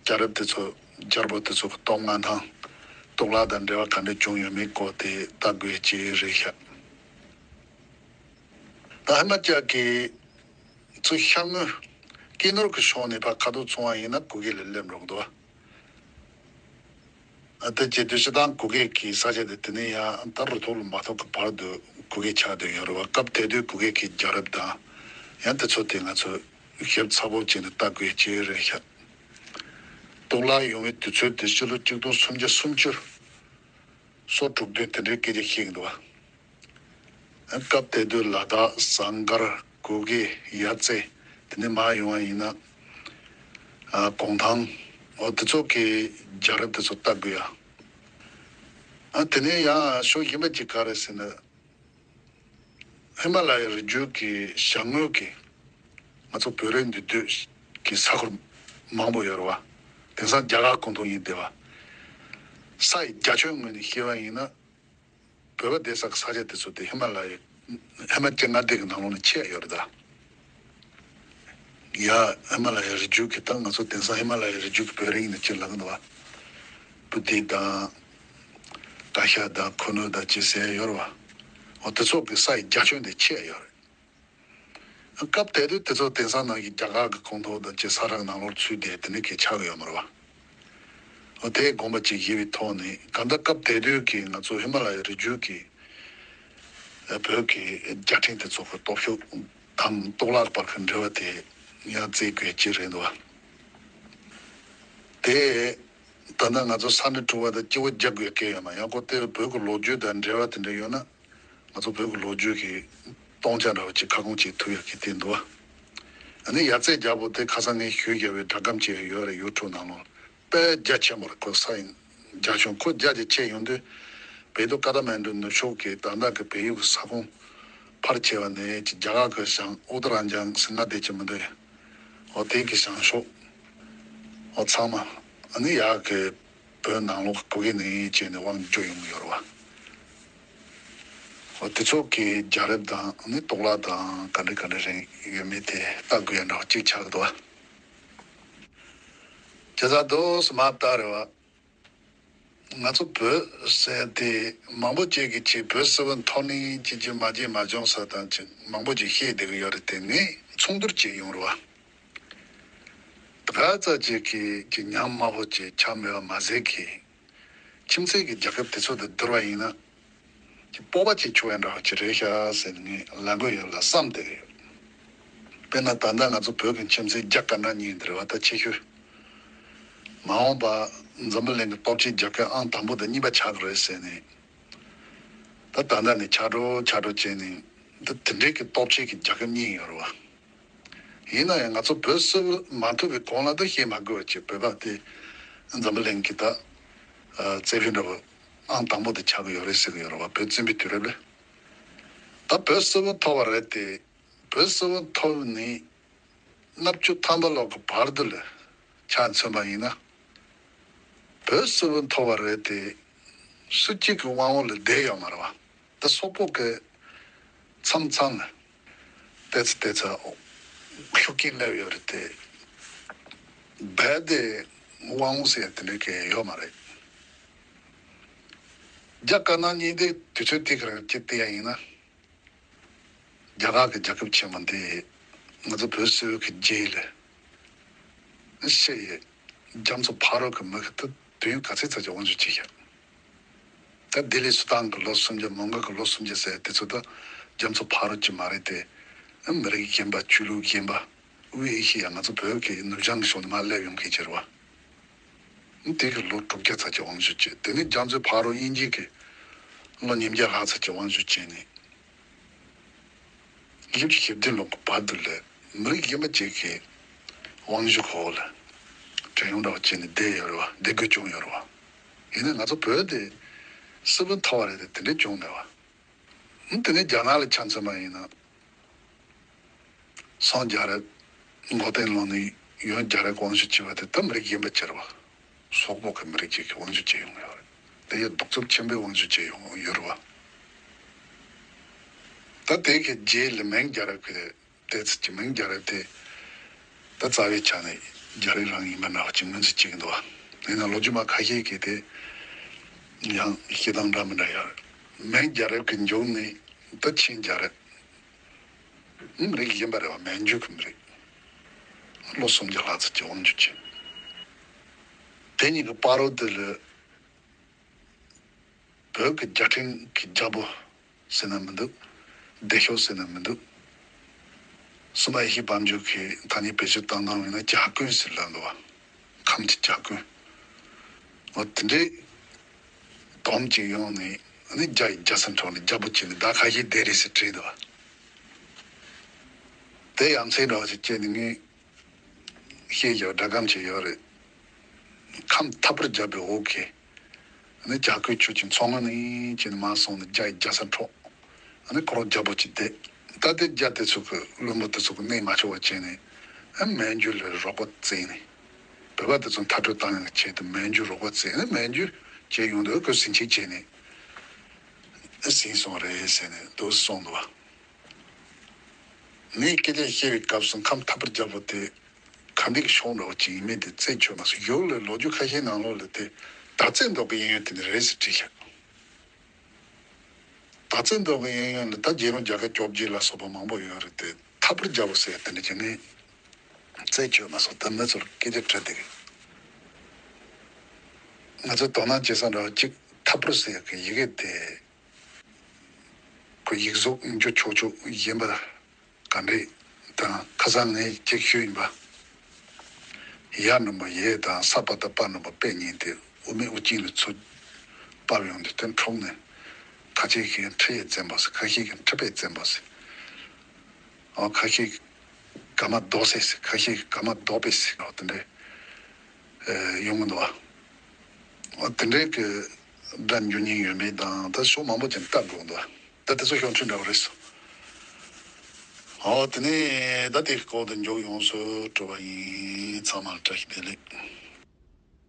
རྒྱལ་རབས་དེ་ཚོ་རྒྱལ་པོ་དེ་ཚོ་གི་ཐོག་མངའ་ཐང་ཏོག་ལ་དང་འབྲེལ་བ་ག་འདྲ་བྱུང་ཡོད་མེད་སྐོར་དེ་ལྟ་དགོས་ཀྱི་རེད་ཤག་ད་ཧི་མ་ཅལ་གྱི་ཚུར་ཤར་ངོས་ཀི་ནོར་གྱི་ཕྱོགས་ནས་ཕར་ཁ་ཐུག་སོང་བ་ཡིན་ན་གུ་གེ་ལ་སླེབས་འགྲོ་གི་འདུག་ཨ་དེ་བྱེད་དུས་སྤྱིར་བཏང་གུ་གེ་གི་ས་ཆ་དེ་དེ་ནས་ཡང་ད་རུ་ཐོག་ལ་མ་ཐོག་གི་བར་དུ་གུ་གེ་ཆགས་བསྡད་ཡོད་རེད་བ། སྐབས་དེ་དུས་གུ་གེ་གི་རྒྱལ་རབས་དང་ཡང་དེ་ཚོ་དེ་ང་ཚོས་ཞིབ་ཚགས་པོ་བྱས་ནས་ལྟ་དགོས་ཀྱི་རེད་ཤག་ཏོག་ལ་ཡོང་བའི་དུས་ཚོད་དེ་ཕྱི་ལོ་ཆིག་སྟོང་སུམ་བརྒྱ་སུམ་ཅུ་སོ་དྲུག་བདུན་དེ་འདྲའི་སྐད་ཆ་བཤད་ཀྱི་འདུག་བ། སྐབས་དེ་དུས་ལ་དྭགས་ཟངས་དཀར་གུ་གེ་ཡ་རྩེ་དེ་ནས་མར་ཡོང་བ་ཡིན་ན་ཨ་གུང་ཐང་འོ་དེ་ཚོ་གི་རྒྱལ་རབས་དེ་ཚོ་ལྟ་དགོས་ཡ། ཨ་དེ་ནས་ཡང་ཕྱོགས་གཞན་པ་ཅིག་ག་རེ་ཟེར་ན། ཧི་མ་ལ་ཡའི་རི་རྒྱུད་ཀྱི་བྱང་ངོས་ཀྱི་ང་ཚོ་བོད་རིགས་འདུས་སྡོད་ཀྱི་ས་ཁུལ་མང་པོ་ཡོད་རེད་བ། དེང་སང་རྒྱ་གར་ཁོངས་གཏོགས་ཡིན་བསྡད་པ། ས་ཡི་རྒྱ་ཁྱོན་ངོས་ནས་བཤད་པ་ཡིན་ན། བོད་པ་བསྡད་ས་གི་ས་ཆ་དེ་ཚོ་དེ་ཧི་མ་ལ་ཡའི་ཧི་མ་ཅལ་མངའ་སྡེ་གི་ནང་ལོགས་ནས་ཆད་ཡོད་རེད་ད། ཡ་ཧི་མ་ལ་ཡའི་རི་རྒྱུད་ཀྱི་ད་ང་ཚོ་དེང་སང་ཧི་མ་ལ་ཡའི་རི་རྒྱུད་ཀྱི་བོད་རིགས་ནས་ཅི་ལབ་གི་འདུག་བ། སྤུ་ཏི་དང་། ཀ་ཤ་དང་ཁུ་ནུ་དང་ཅི་ཟེར་ཡོད་རེད་བ། འོ་དེ་ཚོ་གི་ས་ཡི་རྒྱ་ཁྱོན་དེ་ཆད་ཡོད་རེད། སྐབས་དེ་དུས་དེ་ཚོ་དེང་སང་ནང་གི་རྒྱ་གར་གྱི་ཁོངས་གཏོགས་དང་བཅས་ས་ཁྲ་ནང་ལོགས་ཚུད་དེ་དེ་ནི་གས་ཆགས་ཀྱི་ཡོད་མ་རེད་བ། འོ་དེའི་དགོངས་པ་ཅིག་བཞེས་པའི་ཐོག་ནས་གང་ལྟར་སྐབས་དེ་དུས་ཀྱི་ང་ཚོ་ཧི་མ་ལ་ཡའི་རི་རྒྱུད་ཀྱི་བོད་ཀྱི་རྒྱལ་ཕྲན་དེ་ཚོ་གི་སྟོབས་ཤུགས་དང་ཏོག་ལ་བར་གྱི་འབྲེལ་བ་དེ་ཡང་རྩིས་དགོས་ཀྱི་རེད་འདུག་བ། དེ་ད་ལྟ་ང་ཚོ་ས་གནས་དྲུག་པ་དང་སྐྱིད་པོ་རྒྱག་དགོས་སྐད་ཡོད་མ་ཡང་ཁོ་དེར་བོད་ཀྱི་ལོ་རྒྱུས་དང་འབྲེལ་བ་དེ་འདྲ་ཡོད་ན། ང་ཚོ་བོད་ཀྱི་ལོ་རྒྱུས་ཀྱི་སྟོང་ཆ་འདྲ་བ་ཅིག་ཁ་སྐོང་བྱེད་ཐུབ་ཡག་གི་དེ་འདུག་བ། ཨ་ནི་ཡ་རྩེ་རྒྱལ་པོ་དེ་ཁ་སང་ངས་ཞུས་བཞག་པའི་སྒྲ་སྒམ་བྱས་ཡོད་རེད། ཡུ་ཊུབ་ནང་ལོགས་དཔེ་རྒྱ་ཆེན་པོ་རེད། ཁོ་ས་ཡིན་རྒྱ་ཆུང་ཁོ་རྒྱ་ཆེ་ཆེ་ཡོང་དུས་བོད་དུ་ཀ་ཐ་མན་ཌུ་ནུབ་ཕྱོགས་ཀྱི་ད་ལྟ་གི་བལ་ཡུལ་གྱི་ས་ཁོངས་ཕར་ཆེ་བ་ནས་ཅིག་རྒྱ་གར་གྱི་བྱང་ཨོ་ཏ་ར་ཇང་སི་ང་དེ་ཅི་མི་འདུག་འོ་དེ་གི་བྱང་ཕྱོགས་འོ་ཚང་མ་ཨ་ནི་ཡག་གི་བོད་ནང་ལོགས་གུ་གེ་ནས་བྱས་ནས་དབང་བསྒྱུར་ཡོང་གི་ཡོད་རེད་བ། འོ་དེ་ཚོ་གི་རྒྱལ་རབས་དང་ནི་ཏོག་ལ་དང་ག་འདྲ་ག་འདྲ་རེད་ཡོད་མེད་དེ་ལྟ་དགོས་ཡ་འདྲ་བ་གཅིག་ཆགས་འདུག་བ། བྱས་ཙང་དོ་སི་མ་ལྟ་རེད་བ། ང་ཚོ་བོད་ཟེར་དེ་མང་པོ་ཅིག་གིས་ཅིག་བོད་སིལ་བུར་འཐོར་ནས་ཅིག་ཅིག་མ་བརྗེད་མ་བྱུང་ས་དང་ཅིག་མང་པོ་ཅིག་བཤད་བསྡད་ཀྱི་ཡོད་རེད། དེ་ངས་མཚུངས་བསྡུར་བྱས་ཡོང་རེད་བ། ད་ག་ཚ་ཅིག་གིས་ཅིག་ཉམས་དམའ་བོ་ཅིག་ཆགས་མེད་པ་མ་ཟད་ཀྱི། ཁྱིམ་མཚེས་ཀྱི་རྒྱལ་ཁབ་དེ་ཚོ་དང་བསྡུར་བ་ཡིན་ན། ཀྱི་སྤོབས་པ་ཅིག་ཆུང་བའི་འདྲ་བ་ཅིག་རེད་ཤག་ཟེར་ནས་ངས་ལབ་དགོས་ཡོད་ལ་བསམ་བསྡད་ཡོད། དཔེར་ན་ད་ལྟ་ང་ཚོ་བོད་ཀྱི་ཁྱིམ་མཚེས་རྒྱ་དཀར་ནག་གཉིས་འདི་རེད་བ། ད་ཆེ་ཤོས་མ་འོངས་པ་འཛམ་བུ་གླིང་གི་སྟོབས་ཆེན་རྒྱལ་ཁབ་ཨང་དང་པོ་དང་གཉིས་པ་ཆགས་ཀྱི་རེད་ཟེར་ནས། ད་ད་ལྟ་ནས་ཆགས་འགྲོ་ཆགས་འགྲོ་བྱས་ནས་ད་དེ་འདྲའི་གི་སྟོབས་ཆེན་གྱི་རྒྱལ་ཁབ་གཉིས་ཡོད་རེད་བ། ཡིན་ན་ཡང་ང་ཚོ་བོད་སིལ་བུར་མ་ཐུབ་པའི་གོང་ལ་ད་བཤད་མ་དགོས་པ་ཅིག་བོད་པ་དེ་འཛམ་བུ་གླིང་གི་ད་ཨ་རྩེ་ཕུད་འདྲ་བོ་ཨང་དང་པོ་དེ་ཆགས་ཀྱི་ཡོད་རེད་ཟེར་གྱི་ཡོད་རེད་བ། བོད་བཙན་པོའི་དུས་རབས་ལ་ད་བོད་སིལ་བུར་ཐོབ་པ་རེད་དེ། བོད་སིལ་བུར་ཐོབ་ནས་ལྔ་བཅུ་ཐམ་པ་ལོག་གི་བར་དུ་ལ་ཆ་མཚོན་པ་ཡིན་ན། བོད་སིལ་བུར་ཐོབ་པ་རེད་དེ། སུ་གཅིག་གི་དབང་འོག་ལ་བསྡད་ཡོད་མ་རེད་བ། ད་སོག་པོ་གི་མཚམས་མཚམས་ལ་ཏོག་ཙམ་ཏོག་ཙམ་ཤུགས་རྐྱེན་སླེབས་ཡོད་རེད་དེ། རྦད་དེ་དབང་པོ་ཟེར་ཡ་དེ་འདྲ་གི་ཡོད་མ་རེད། རྒྱ་དཀར་ནག་གཉིས་དེ་དུས་ཚོད་དེ་ག་རང་གཅིག་བལྟས་ཡ་ཡིན་ན། རྒྱ་གར་གྱི་རྒྱལ་ཁབ་ཆེན་མོ་འདི་ང་ཚོ་བོད་སིལ་བུ་གི་རྗེས་ལ་ཤི་ཡི་རྒྱ་མཚོ་ཕ་རོལ་གྱི་མི་གི་ད་དུས་ཡུན་ག་ཚོད་ཙམ་གྱི་དབང་སྒྱུར་བྱས་ཤག་ད་ལྡི་ལི་སུལ་ཏཱན་གྱི་ལོ་སུམ་བརྒྱ་མོན་གྷོ་གི་ལོ་སུམ་བརྒྱ་ཟེར་དེ་ཚོ་ད་རྒྱ་མཚོ་ཕ་རོལ་གྱི་མ་རེད་དེ། མི་རིགས་གཞན་པ་ཆོས་ལུགས་གཞན་པ་དབུས་ཨེ་ཤེ་ཡ་ང་ཚོ་བོད་ཀྱི་ནུབ་བྱང་གི་ཕྱོགས་ནས་མར་སླེབས་ཡོང་མཁན་ཅིག་རེད་བ། དེ་གི་ལོ་དྲུག་བརྒྱ་ཙམ་གྱི་དབང་སྒྱུར་བྱས། དེ་ནས་རྒྱ་མཚོའི་ཕ་རོལ་དབྱིན་ཇི་གི་ལོ་ཉིས་བརྒྱ་ལྷག་ཙམ་གྱི་དབང་སྒྱུར་བྱས་ནས། བཞི་བཅུ་ཞེ་བདུན་ལོ་གི་བར་དུ་ལ་མི་རིགས་གཞན་པ་ཅིག་གི་དབང་སྒྱུར་འོག་ལ་བྲན་གཡོག་འདྲ་བ་བྱས་ནས་བསྡད་ཡོད་རེད་བ། བསྡད་དགོས་བྱུང་ཡོད་རེད་བ། ཡིན་ནའི་ང་ཚོ་བོད་དེ་སིལ་བུ་མཐོ་བ་རེད་དེ་དེ་འདྲ་བྱུང་མེད་བ། དེ་ནས་རྒྱ་ནག་ལ་ཆ་མཚོན་པ་ཡིན་ན། སངས་རྒྱས་རབས་འགོ་སྟོད་ལོ་ནས་ཡོན་རྒྱལ་རབས་དབང་སྒྱུར་བྱས་པ་དེ་ད་མི་རིགས་གཞན་པ་ཅིག་རེད་བ། སོག་པོ་གི་མི་རིགས་ཅིག་གིས་དབང་སྒྱུར་བྱས་ཡོང་ཡོད་རེད། དེ་ཡང་གདུག་རྩུབ་ཆེན་པོས་དབང་སྒྱུར་བྱས་ཡོང་ཡོད་རེད་བ། ད་དེ་གི་རྗེས་ལ་མིང་རྒྱལ་རབས་ཀྱི་ཏོག་ཙམ་གྱི་མིང་རྒྱལ་རབས་དེ་ད་རྩ་བའི་ཆ་ནས་རྒྱལ་རབས་རང་ཡིན་པ་འདྲ་བ་ཅིག་ངོས་འཛིན་བྱེད་ཀྱི་འདུག་བ། ཡིན་ན་ལོ་རྒྱུས་མ་ཁ་ཤས་ཀྱིས་དེ་ཡང་བཤད་སྟངས་འདྲ་མི་འདྲ་ཡོད་རེད། མིང་རྒྱལ་རབས་ཀྱི་མཇུག་ནས་ད་ཆིང་རྒྱལ་རབས། མི་རིགས་གཞན་པ་རེད་བ། མན་ཇུ་གི་མི་རིགས། ལོ་སུམ་བརྒྱ་ལྷག་ཙམ་གྱི་དབང་སྒྱུར་བྱས། དེ་གཉིས་ཀྱི་བར་དུ་ལ་བོད་ཀྱི་རྒྱལ་ཕྲན་གྱི་རྒྱལ་པོ་ཟེར་ན་མི་འདུག་སྡེ་ཤོག་ཟེར་ན་མི་འདུག་སུམ་པ་ཡེ་ཤེས་དཔལ་འབྱོར་གྱིས་ཐ་སྙད་བེད་སྤྱོད་བཏང་སྟངས་ཡིན་ན་ཇ་རྐུན་ཟེར་ལབ་འདུག་བ། ཁམས་ཀྱི་ཇ་རྐུན། འོ་དེ་འདྲའི་སྡོམ་གཅིག་ཡོང་ནས་ཨ་ནི་རྒྱ་ཡི་རྒྱལ་ས་འཕྲོག་ནས་རྒྱལ་པོ་བྱས་ནས་ཟླ་ཁ་ཤས་བསྡད་རེད་ཟེར་བྲིས་འདུག་བ། དེ་ཡ་མཚན་འདྲ་བ་ཞིག་སྐྱེས་ནས་ངས་ཤེས་ཀྱི་སྒྲ་སྒམ་ཅིག་ཡོད་རེད། ཁམས་ཐབ་པར་བརྒྱབ་པའི་འོག་གི་ནི་ཇ་རྐུན་ཁྱུ་གཅིག་མཚོ་སྔོན་ནས་ཅིག་ནས་མར་སོང་ནས་རྒྱ་ཡི་རྒྱལ་ས་འཕྲོག་ཨ་ནི་ཁོ་རང་རྒྱལ་པོ་ཅིག་བསྡད། ད་དེ་རྒྱ་དེ་ཚོ་གི་བློན་པོ་དེ་ཚོ་གི་གནས་མ་ཆོག་པ་བྱས་ནས་ཨ་མན་ཇུ་ལ་རོགས་པ་བཙལ་ནས། བོད་པ་དེ་ཚོ་མཐར་སྐྲོད་བཏང་ཡག་ཆེད་དུ་མན་ཇུ་རོགས་པ་བཙལ་ནས་མན་ཇུ་བྱས་ཡོང་དུས་ཁོས་ཟིང་ཆ་བྱས་ནས་ཨ་ཟིན་སོང་རེད་ཟེར་ནས་འདུག་གསུངས་འདུག་བ། ངས་སྐད་ཆ་བཤད་པའི་སྐབས་སུ་ཁམས་ཐབ་པར་རྒྱལ་པོ་དེ་ག་འདྲ་གི་ཤོག་འདྲ་བོ་ཅིག་ཡིན་མིན་དེ་རྩད་ཆོད་མ་སོང་། ཡུལ་ལ་ལོ་རྒྱུས་ཁ་ཤས་ནང་ལོགས་ལ་དེ་དར་རྩེ་མདོག་གི་གཡས་གཡོན་དེ་ནས་རེད་ཟེར་བྲིས་ཤག་དར་རྩེ་མདོག་གི་གཡས་གཡོན་ལ་ད་རྗེ་རིན་པོ་ཆེ་བརྒྱ་དཀར་བཅོ་བརྒྱད་ལ་སོགས་པ་མང་པོ་ཡོད་རེད་དེ། ཐབ་པར་རྒྱལ་པོ་ཟེར་དེ་འདྲ་བྱས་ནས་རྩད་ཆོད་མ་སོང་། ད་མི་ཚོར་སྐད་ཆ་དྲི་བསྡད་གི། ང་ཚོས་དོ་སྣང་བྱེད་ས་འདྲ་བོ་གཅིག་ཐབ་པར་ཟེར་གི་ཡི་གེ་དེ་ཁོ་ཡིག་གཟུགས་འགྱུར་ཆོག་ཆོག་ཡིན་པ་ག་འདྲས་དང་། ཁ་སང་ངས་ཅིག་ཞུས་ཡིན་པ། ཡ་འགྲེང་བུ་ཡེ་དང་ས་པ་བཏགས་པ་འགྲེང་བུ་པད་གཉིས་དེ་དབུ་མེད་དབུ་ཅན་ལ་ཚུར་བབས་ཡོང་དུས་དེ་འཁྲུགས་ནས། ཁ་ཤས་ཀྱིས་ཁྲི་ཡི་བཙན་པོ་ཟེར། ཁ་ཤས་ཀྱིས་ཁྲི་པའི་བཙན་པོ་ཟེར། ཨོ་ཁ་ཤས་ཀ་མ་རྡོ་སེ་ཟེར། ཁ་ཤས་ཀ་མ་རྡོ་པེ་ཟེར། ཨོ་དེ་འདྲས་ཡོང་གི་འདུག་བ། ཨོ་དེ་འདྲས་ཀྱི་སྒྲ་འགྱུར་ཉེན་ཡོད་མེད་དང་ད་ཕྱོགས་མང་པོ་ཅིག་བལྟ་དགོས་འདུག་བ། ད་དེ་ཚོ་ཤོག་འཕྲུལ་འདྲ་བོ་རེད་སོ། ཨོ་དེ་ནས་ད་དེའི་སྐོར་དུ་མཇུག་ཡོངས་སུ་གྲུབ་པ་ཡིན། ཚང་མར་བཀྲ་ཤིས་བདེ་ལེགས།